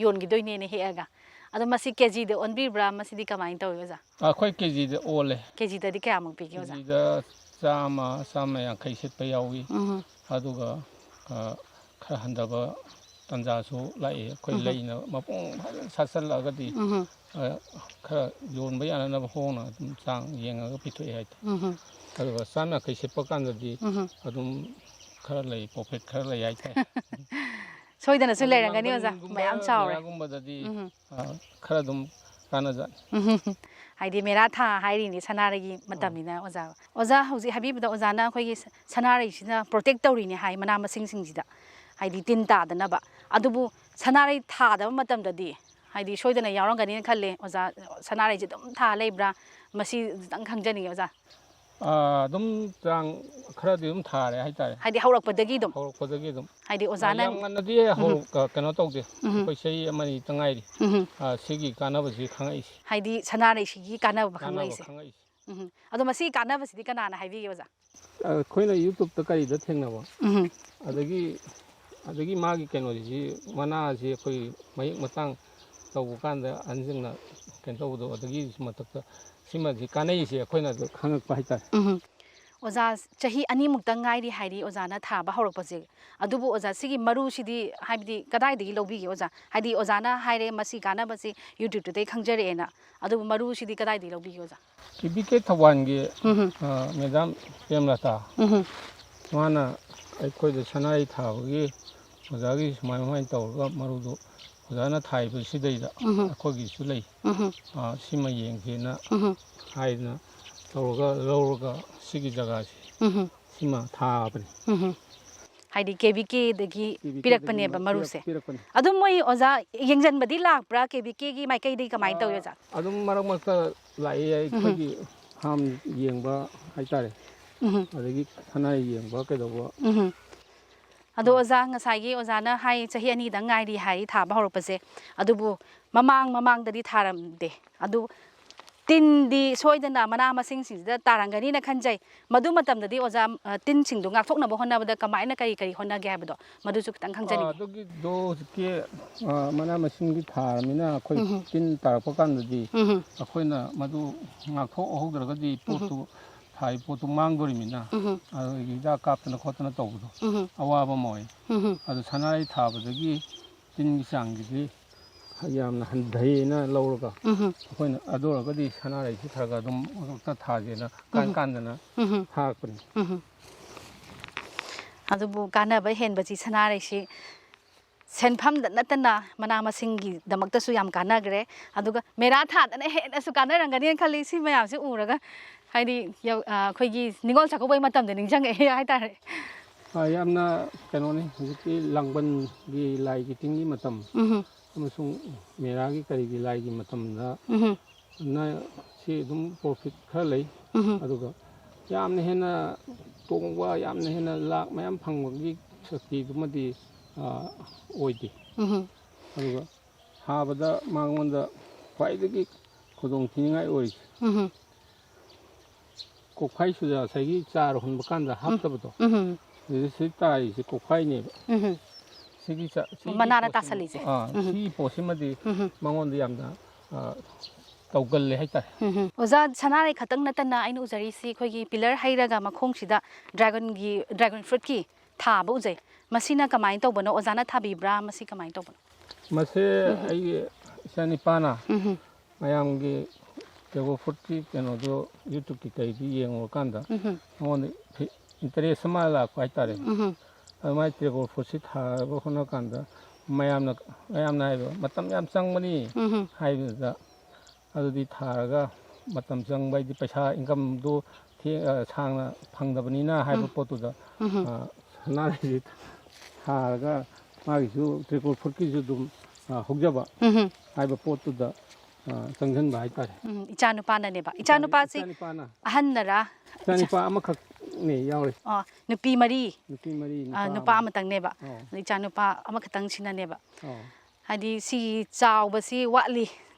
ꯌꯣꯟꯈꯤꯗꯣꯏꯅꯦꯅ ꯍꯦꯛꯑꯒ꯫ ꯑꯗꯣ ꯃꯁꯤ ꯀꯦꯖꯤꯗ ꯑꯣꯟꯕꯤꯕ꯭ꯔꯥ, ꯃꯁꯤꯗꯤ ꯀꯃꯥꯏꯅ ꯇꯧꯋꯤ ꯑꯣꯖꯥ? ꯑꯩꯈꯣꯏ ꯀꯦꯖꯤꯗ ꯑꯣꯜꯂꯦ꯫ ꯀꯦꯖꯤꯗꯗꯤ ꯀꯌꯥꯃꯨꯛ ꯄꯤꯒꯦ ꯑꯣꯖꯥ? ꯀꯦꯖꯤꯗ ꯆꯥꯝꯃ, ꯆꯥꯝꯃ ꯌꯥꯡꯈꯩ ꯁꯤꯠꯄ ꯌꯥꯎꯏ꯫ ꯎꯝ ꯑꯗꯨꯒ ꯑ, ꯈꯔ ꯍꯟꯊꯕ ꯇꯥꯟꯖꯥꯁꯨ ꯂꯥꯛꯏ꯫ ꯑꯩꯈꯣꯏ ꯎꯝ ꯂꯩꯅ ꯃꯄꯨꯡ ꯐꯥꯅ ꯁꯥꯠꯆꯜꯂꯛꯑꯒꯗꯤ ꯎꯝ ꯑ, ꯈꯔ ꯌꯣꯟꯕ ꯌꯥꯅꯅꯕ ꯍꯣꯡꯅ ꯑꯗꯨꯝ ꯆꯥꯡ ꯌꯦꯡꯉꯒ ꯄꯤꯊꯣꯛꯑꯦ ꯍꯥꯏꯇꯥꯔꯦ꯫ ꯎꯝ ꯑꯗꯨꯒ ꯆꯥꯝ ꯌꯥꯡꯈꯩ ꯁꯤꯠꯄ ꯀꯥꯟꯗꯗꯤ ꯎꯝ ꯑꯗꯨꯝ ꯈꯔ ꯂꯩ, ꯄ꯭ꯔꯣꯐꯤꯠ ꯈꯔ ꯂꯩ ꯍꯥꯏꯇꯥꯔꯦ꯫ ꯁꯣꯏꯗꯅꯁꯨ ꯑꯗꯣ ꯂꯩꯔꯝꯒꯅꯤ ꯑꯣꯖꯥ, ꯌꯥꯡꯒꯟꯒꯨꯝꯕ ꯃꯌꯥꯝ ꯆꯥꯎꯔꯦ꯫ ꯃꯌꯥꯒꯨꯝꯕꯗꯗꯤ ꯎꯝ ꯑ, ꯈꯔ ꯑꯗꯨꯝ ꯀꯥꯟꯅꯖꯥꯠꯅꯤ꯫ ꯎꯝ ꯍꯥꯏꯗꯤ ꯃꯦꯔꯥ ꯊꯥ ꯍꯥꯏꯔꯤꯅꯤ ꯁꯅꯥꯔꯩꯒꯤ ꯃꯇꯝꯅꯤꯅ ꯑꯣꯖꯥ꯫ ꯑꯣꯖꯥ ꯍꯧꯖꯤꯛ ꯍꯥꯏꯕꯤꯕꯗ ꯑꯣꯖꯥꯅ ꯑꯩꯈꯣꯏꯒꯤ ꯁ- ꯁꯅꯥꯔꯩꯁꯤꯅ ꯄ꯭ꯔꯣꯇꯦꯛ ꯇꯧꯔꯤꯅꯦ ꯍꯥꯏ ꯃꯅꯥ ꯃꯁꯤꯡꯁꯤꯡꯁꯤꯗ, ꯍꯥꯏꯗꯤ ꯇꯤꯟ ꯇꯥꯗꯅꯕ꯫ ꯑꯗꯨꯕꯨ ꯁꯅꯥꯔꯩ ꯊꯥꯗꯕ ꯃꯇꯝꯗꯗꯤ ꯍꯥꯏꯗꯤ ꯁꯣꯏꯗꯅ ꯌꯥꯎꯔꯝꯒꯅꯤꯅ ꯈꯜꯂꯦ ꯑꯣꯖꯥ, ꯁꯅꯥꯔꯩꯁꯦ ꯑꯗꯨꯝ ꯊꯥ ꯂꯩꯕ꯭ꯔꯥ? ꯃꯁꯤ ꯈꯤꯇꯪ ꯈꯪꯖꯅꯤꯡꯉꯦ ꯑꯣꯖꯥ꯫ ꯑ, ꯑꯗꯨꯝ ꯆꯥꯡ ꯈꯔꯗꯤ ꯑꯗꯨꯝ ꯊꯥꯔꯦ ꯍꯥꯏꯇꯥꯔꯦ꯫ ꯍꯥꯏꯗꯤ ꯍꯧꯔꯛꯄꯗꯒꯤ ꯑꯗꯨꯝ ꯍꯧꯔꯛꯄꯗꯒꯤ ꯑꯗꯨꯝ ꯍꯥꯏꯗꯤ ꯑꯣꯖꯥꯅ ꯌꯥꯝ ꯉꯟꯅꯗꯤ ꯍꯧꯔꯛ-, ꯀꯩꯅꯣ ꯇꯧꯗꯦ꯫ ꯎꯝ ꯑꯩꯈꯣꯏ ꯆꯍꯤ ꯑꯃꯅꯤ ꯇ ꯉꯥꯏꯔꯤ꯫ ꯎꯝ ꯑ, ꯁꯤꯒꯤ ꯀꯥꯟꯅꯕꯁꯤ ꯈꯪꯉꯛꯏꯁꯦ꯫ ꯍꯥꯏꯗꯤ ꯁꯅꯥꯔꯩꯁꯤꯒꯤ ꯀꯥꯟꯅꯕ ꯀꯥꯟꯅꯕ ꯈꯪꯂꯛꯏꯁꯦ꯫ ꯈꯪꯉꯛꯏꯁꯦ꯫ ꯎꯝ ꯑꯗꯣ ꯃꯁꯤꯒꯤ ꯀꯥꯟꯅꯕꯁꯤꯗꯤ ꯀꯅꯥꯅ ꯍꯥꯏꯕꯤꯒꯦ ꯑꯣꯖꯥ? ꯑꯩꯈꯣꯏꯅ ꯌꯨꯇ꯭ꯌꯨꯕꯇ ꯀꯔꯤꯗ ꯊꯦꯡꯅꯕ, ꯎꯝ ꯑꯗꯒꯤ ꯑꯗꯒꯤ ꯃꯥꯒꯤ ꯀꯩꯅꯣꯁꯤ, ꯃꯅꯥꯁꯤ ꯑꯩꯈꯣꯏ ꯃꯍꯤꯛ ꯃꯇꯥꯡ ꯇꯧꯕ ꯀꯥꯟꯗ ꯑꯍꯟꯁꯤꯡꯅ ꯀꯩꯅꯣ ꯇꯧꯕꯗꯣ, ꯑꯗꯒꯤ ꯃꯊꯛꯇ ꯁꯤꯃꯗꯤ ꯀꯥꯟꯅꯩꯁꯦ ꯑꯩꯈꯣꯏꯅ ꯑꯗꯨ ꯈꯪꯉꯛꯄ ꯍꯥꯏꯇꯥꯔꯦ꯫ ꯎꯝ꯫ ꯑꯣꯖꯥ, ꯆꯍꯤ ꯑꯅꯤꯃꯨꯛꯇ ꯉꯥꯏꯔꯤ ꯍꯥꯏꯔꯤ ꯑꯣꯖꯥꯅ ꯊꯥꯕ ꯍꯧꯔꯛꯄꯁꯦ꯫ ꯑꯗꯨꯕꯨ ꯑꯣꯖꯥ, ꯁꯤꯒꯤ ꯃꯔꯨꯁꯤꯗꯤ ꯍꯥꯏꯕꯗꯤ ꯀꯗꯥꯏꯗꯒꯤ ꯂꯧꯕꯤꯒꯦ ꯑꯣꯖꯥ? ꯍꯥꯏꯗꯤ ꯑꯣꯖꯥꯅ ꯍꯥꯏꯔꯦ ꯃꯁꯤ ꯀꯥꯟꯅꯕꯁꯤ YouTube-ꯇꯩ ꯈꯪꯖꯔꯛꯑꯦꯅ꯫ ꯑꯗꯨꯕꯨ ꯃꯔꯨꯁꯤꯗꯤ ꯀꯗꯥꯏꯗꯒꯤ ꯂꯧꯕꯤꯒꯦ ꯑꯣꯖꯥ? ꯀꯦ ꯕꯤ ꯀꯦ ꯊꯧꯕꯥꯜꯒꯤ, ꯎꯝ꯫ ꯑ, ꯃꯦꯗꯥꯝ ꯄ꯭ꯔꯦꯝꯂꯇꯥ꯫ ꯎꯝ꯫ ꯃꯥꯅ ꯑꯩꯈꯣꯏꯗ ꯁꯅꯥꯔꯩ ꯊꯥꯕꯒꯤ ꯑꯣꯖꯥꯒꯤ ꯁꯨꯃꯥꯏ ꯁꯨꯃꯥꯏꯅ ꯇꯧꯔꯒ ꯃꯔꯨꯗꯨ ꯑꯣꯖꯥꯅ ꯊꯥꯏꯕꯁꯤꯗꯩꯗ ꯎꯝ꯫ ꯑꯩꯈꯣꯏꯒꯤꯁꯨ ꯂꯩ꯫ ꯎꯝ꯫ ꯑ, ꯁꯤꯃ ꯌꯦꯡꯁꯦꯅ ꯎꯝ꯫ ꯍꯥꯏꯗꯅ ꯇꯧꯔꯒ ꯂꯧꯔꯒ ꯁꯤꯒꯤ ꯖꯒꯥꯁꯤ ꯎꯝ꯫ ꯁꯤꯃ ꯊꯥꯕꯅꯤ꯫ ꯎꯝ꯫ ꯍꯥꯏꯗꯤ ꯀꯦ ꯕꯤ ꯀꯦꯗꯒꯤ ꯀꯦ ꯕꯤ ꯀꯦꯗꯒꯤ ꯄꯤꯔꯛꯄꯅꯦꯕ ꯃꯔꯨ-, ꯃꯔꯨꯁꯦ꯫ ꯄꯤꯔꯛ-, ꯄꯤꯔꯛꯄꯅꯤ꯫ ꯑꯗꯨꯝ ꯃꯣꯏ ꯑꯣꯖꯥ ꯌꯦꯡꯁꯤꯟꯕꯗꯤ ꯂꯥꯛꯄ꯭ꯔꯥ ꯀꯦ ꯕꯤ ꯀꯦꯒꯤ ꯃꯥꯏꯀꯩꯗꯒꯤ ꯀꯃꯥꯏꯅ ꯇꯧꯏ ꯑꯣꯖꯥ? ꯑꯗꯨꯝ ꯃꯔꯛ ꯃꯔꯛꯇ ꯂꯥꯛꯑꯦ, ꯎꯝ꯫ ꯑꯩꯈꯣꯏꯒꯤ ꯐꯥꯝ ꯌꯦꯡꯕ ꯍꯥꯏꯇꯥꯔꯦ꯫ ꯎꯝ꯫ ꯑꯗꯒꯤ ꯁꯅꯥꯔꯩ ꯌꯦꯡꯕ ꯀꯩꯗꯧꯕ꯫ ꯎꯝ꯫ ꯑꯗꯣ ꯑꯣꯖꯥ, ꯉꯁꯥꯏꯒꯤ ꯑꯣꯖꯥꯅ ꯍꯥꯏ ꯆꯍꯤ ꯑꯅꯤꯗꯪ ꯉꯥꯏꯔꯤ ꯍꯥꯏ ꯊꯥꯕ ꯍꯧꯔꯛꯄꯁꯦ, ꯑꯗꯨꯕꯨ ꯃꯃꯥꯡ ꯃꯃꯥꯡꯗꯗꯤ ꯊꯥꯔꯝꯗꯦ꯫ ꯑꯗꯨ ꯇꯤꯟꯗꯤ ꯁꯣꯏꯗꯅ ꯃꯅꯥ ꯃꯁꯤꯡꯁꯤꯡꯁꯤꯗ ꯇꯥꯔꯝꯒꯅꯤꯅ ꯈꯟꯖꯩ꯫ ꯃꯗꯨ ꯃꯇꯝꯗꯗꯤ ꯑꯣꯖꯥ, ꯑ, ꯇꯤꯟꯁꯤꯡꯗꯣ ꯉꯥꯛꯊꯣꯛꯅꯕ ꯍꯣꯠꯅꯕꯗ ꯀꯃꯥꯏꯅ ꯀꯔꯤ ꯀꯔꯤ ꯍꯣꯠꯅꯒꯦ ꯍꯥꯏꯕꯗꯣ ꯃꯗꯨꯁꯨ ꯈꯤꯇꯪ ꯈꯪꯖꯅꯤꯡꯉꯤ꯫ ꯑꯗꯨꯒꯤꯗꯣ ꯍꯧꯖꯤꯛꯀꯤ, ꯑ, ꯃꯅꯥ ꯃꯁꯤꯡꯒꯤ ꯊꯥꯔꯕꯅꯤꯅ ꯑꯩꯈꯣꯏ ꯎꯝ꯫ ꯇꯤꯟ ꯇꯥꯔꯛꯄ ꯀꯥꯟꯗꯗꯤ ꯎꯝ꯫ ꯑꯩꯈꯣꯏꯅ ꯃꯗꯨ ꯉꯥꯛꯊꯣꯛꯍꯧꯗ꯭ꯔꯒꯗꯤ ꯎꯝ꯫ ꯄꯣꯠꯇꯨ, ꯊꯥꯔꯤ ꯄꯣꯠꯇꯨ ꯃꯥꯡꯗꯣꯔꯤꯃꯤꯅ ꯎꯝ꯫ ꯑꯗꯨꯒꯤ ꯍꯤꯗꯥꯛ ꯀꯥꯞꯇꯅ ꯈꯣꯠꯇꯅ ꯇꯧꯕꯗꯣ ꯎꯝ꯫ ꯑꯋꯥꯕ ꯑꯃ ꯑꯣꯏ꯫ ꯎꯝ꯫ ꯑꯗꯨ ꯁꯅꯥꯔꯩ ꯊꯥꯕꯗꯒꯤ ꯇꯤꯟꯒꯤ ꯆꯥꯡꯒꯤꯗꯤ ꯌꯥꯝꯅ ꯍꯟꯊꯩꯅ ꯂꯧꯔꯒ ꯎꯝ꯫ ꯑꯩꯈꯣꯏꯅ ꯑꯗꯨ ꯑꯣꯏꯔꯒꯗꯤ ꯁꯅꯥꯔꯩꯁꯤ ꯈꯔ ꯈꯔ ꯑꯗꯨꯝ ꯃꯔꯛꯇ ꯊꯥꯁꯦꯅ ꯀꯥꯟ ꯎꯝ꯫ ꯀꯥꯟꯗꯅ ꯎꯝ꯫ ꯊꯥꯔꯛꯄꯅꯤ꯫ ꯎꯝ꯫ ꯑꯗꯨꯕꯨ ꯀꯥꯟꯅꯕ ꯍꯦꯟꯕꯁꯤ ꯁꯅꯥꯔꯩꯁꯤ ꯁꯦꯟꯐꯝꯗ ꯅꯠꯇꯅ ꯃꯅꯥ ꯃꯁꯤꯡꯒꯤꯗꯃꯛꯇꯁꯨ ꯌꯥꯝ ꯀꯥꯟꯅꯈ꯭ꯔꯦ꯫ ꯑꯗꯨꯒ ꯃꯦꯔꯥ ꯊꯥꯗꯅ ꯍꯦꯟꯅꯁꯨ ꯀꯥꯟꯅꯔꯝꯒꯅꯤꯅ ꯈꯜꯂꯤ꯫ ꯁꯤ ꯃꯌꯥꯝꯁꯦ ꯎꯔꯒ ꯍꯥꯏꯗꯤ ꯌꯧ-, ꯑ, ꯑꯩꯈꯣꯏꯒꯤ ꯅꯤꯉꯣꯜ ꯆꯥꯛꯀꯧꯕꯩ ꯃꯇꯝꯗ ꯅꯤꯡꯁꯤꯡꯉꯛꯑꯦ ꯍꯥꯏꯇꯥꯔꯦ꯫ ꯑ, ꯌꯥꯝꯅ ꯀꯩꯅꯣꯅꯤ, ꯍꯧꯖꯤꯛꯇꯤ ꯂꯥꯡꯕꯟꯒꯤ ꯂꯥꯏꯒꯤ ꯇꯤꯟꯒꯤ ꯃꯇꯝ ꯎꯝ꯫ ꯑꯃꯁꯨꯡ ꯃꯦꯔꯥꯒꯤ ꯀꯔꯤꯒꯤ ꯂꯥꯏꯒꯤ ꯃꯇꯝꯗ ꯎꯝ꯫ ꯅ ꯁꯤ ꯑꯗꯨꯝ profit ꯈꯔ ꯂꯩ꯫ ꯎꯝ꯫ ꯑꯗꯨꯒ ꯌꯥꯝꯅ ꯍꯦꯟꯅ ꯇꯣꯡꯕ, ꯌꯥꯝꯅ ꯍꯦꯟꯅ ꯂꯥꯛ ꯃꯌꯥꯝ ꯐꯪꯕꯒꯤ ꯁꯛꯇꯤꯗꯨꯃꯗꯤ, ꯑ, ꯑꯣꯏꯗꯦ꯫ ꯎꯝ꯫ ꯑꯗꯨꯒ ꯊꯥꯕꯗ ꯃꯉꯣꯟꯗ ꯈ꯭ꯋꯥꯏꯗꯒꯤ ꯈꯨꯗꯣꯡ ꯊꯤꯅꯤꯡꯉꯥꯏ ꯑꯣꯏꯔꯤꯁꯦ ꯎꯝ꯫ ꯀꯣꯛꯐꯥꯏ ꯆꯨꯖꯥꯛ ꯉꯁꯥꯏꯒꯤ ꯆꯥꯔ ꯍꯨꯟꯕ ꯀꯥꯟꯗ ꯍꯥꯞꯇꯕꯗꯣ, ꯎꯝ꯫ ꯑꯗꯨꯗ ꯁꯤ ꯇꯥꯔꯤꯁꯦ ꯀꯣꯛꯐꯥꯏꯅꯦꯕ꯫ ꯎꯝ꯫ ꯁꯤꯒꯤ ꯆꯥ-, ꯁꯤꯒꯤ ꯃꯅꯥꯗ ꯄꯣꯠꯁꯤꯃ-, ꯇꯥꯁꯜꯂꯤꯁꯦ꯫ ꯑꯥ, ꯎꯝ꯫ ꯁꯤꯒꯤ ꯄꯣꯠꯁꯤꯃꯗꯤ ꯎꯝ꯫ ꯃꯉꯣꯟꯗ ꯌꯥꯝꯅ ꯑ, ꯇꯧꯒꯜꯂꯦ ꯍꯥꯏꯇꯥꯔꯦ꯫ ꯎꯝ ꯍꯝ꯫ ꯑꯣꯖꯥ, ꯁꯅꯥꯔꯩ ꯈꯛꯇꯪ ꯅꯠꯇꯅ ꯑꯩꯅ ꯎꯖꯔꯤꯁꯤ ꯑꯩꯈꯣꯏꯒꯤ ꯄꯤꯂꯔ ꯍꯩꯔꯒ ꯃꯈꯣꯡꯁꯤꯗ ꯗ꯭ꯔꯥꯒꯟꯒꯤ, ꯗ꯭ꯔꯥꯒꯟ ꯐ꯭ꯔꯨꯠꯀꯤ ꯊꯥꯕ ꯎꯖꯩ꯫ ꯃꯁꯤꯅ ꯀꯃꯥꯏꯅ ꯇꯧꯕꯅꯣ? ꯑꯣꯖꯥꯅ ꯊꯥꯕꯤꯕ꯭ꯔꯥ? ꯃꯁꯤ ꯀꯃꯥꯏꯅ ꯇꯧꯕꯅꯣ? ꯃꯁꯦ ꯑꯩꯒꯤ ꯏꯆꯥꯅꯤꯄꯥꯅ ꯎꯝ ꯍꯝ꯫ ꯃꯌꯥꯝꯒꯤ ꯗ꯭ꯔꯦꯒꯣꯟ ꯐ꯭ꯔꯨꯠꯀꯤ ꯀꯩꯅꯣꯗꯣ YouTubeꯀꯤ ꯀꯩꯗꯤ ꯌꯦꯡꯉꯨꯔꯀꯥꯟꯗ ꯎꯝ ꯍꯝ꯫ ꯑꯩꯉꯣꯟꯗ interest ꯑꯃ ꯂꯥꯛꯄ ꯍꯥꯏꯇꯥꯔꯦ꯫ ꯎꯝ ꯍꯝ꯫ ꯑꯗꯨꯃꯥꯏꯅ ꯗ꯭ꯔꯦꯒꯣꯟ ꯐ꯭ꯔꯨꯠꯁꯤ ꯊꯥꯕ ꯍꯣꯠꯅ ꯀꯥꯟꯗ ꯃꯌꯥꯝꯅ, ꯃꯌꯥꯝꯅ ꯍꯥꯏꯕ ꯃꯇꯝ ꯌꯥꯝ ꯆꯪꯕꯅꯤ ꯎꯝ ꯍꯝ꯫ ꯍꯥꯏꯕꯗꯨꯗ, ꯑꯗꯨꯗꯤ ꯊꯥꯔꯒ ꯃꯇꯝ ꯆꯪꯕ ꯍꯥꯏꯗꯤ ꯄꯩꯁꯥ incomeꯗꯨ ꯊꯦ-, ꯑ, ꯁꯥꯡꯅ ꯐꯪꯗꯕꯅꯤꯅ ꯍꯥꯏꯕ ꯄꯣꯠꯇꯨꯗ, ꯎꯝ ꯍꯝ꯫ ꯑ, ꯁꯅꯥꯔꯩꯁꯤ ꯊꯥꯔꯒ ꯃꯥꯒꯤꯁꯨ ꯗ꯭ꯔꯦꯒꯣꯟ ꯐ꯭ꯔꯨꯠꯀꯤꯁꯨ ꯑꯗꯨꯝ, ꯑ, ꯍꯧꯖꯕ ꯎꯝ ꯍꯝ꯫ ꯍꯥꯏꯕ ꯄꯣꯠꯇꯨꯗ, ꯑ, ꯆꯪꯁꯤꯟꯕ ꯍꯥꯏꯇꯥꯔꯦ꯫ ꯎꯝ, ꯏꯆꯥꯅꯨꯄꯥꯅꯅꯦꯕ꯫ ꯏꯆꯥꯅꯨꯄꯥꯁꯤ ꯏꯆꯥꯅꯤꯄꯥꯅ꯫ ꯑꯍꯟꯅꯔꯥ? ꯏꯆꯥꯅꯤꯄꯥ ꯑꯃꯈꯛꯅꯦ ꯌꯥꯎꯔꯤ꯫ ꯑꯣ, ꯅꯨꯄꯤ ꯃꯔꯤ, ꯅꯨꯄꯤ ꯃꯔꯤ, ꯑ, ꯅꯨꯄꯥ ꯅꯨꯄꯥ ꯑꯃ꯫ ꯑꯃꯇꯪꯅꯦꯕ꯫ ꯑꯣ꯫ ꯑꯗ ꯏꯆꯥꯅꯨꯄꯥ ꯑꯃꯈꯛꯇꯪꯁꯤꯅꯅꯦꯕ꯫ ꯑꯣ꯫ ꯍꯥꯏꯗꯤ ꯁꯤ ꯆꯥꯎꯕꯁꯤ ꯋꯥꯠꯂꯤ,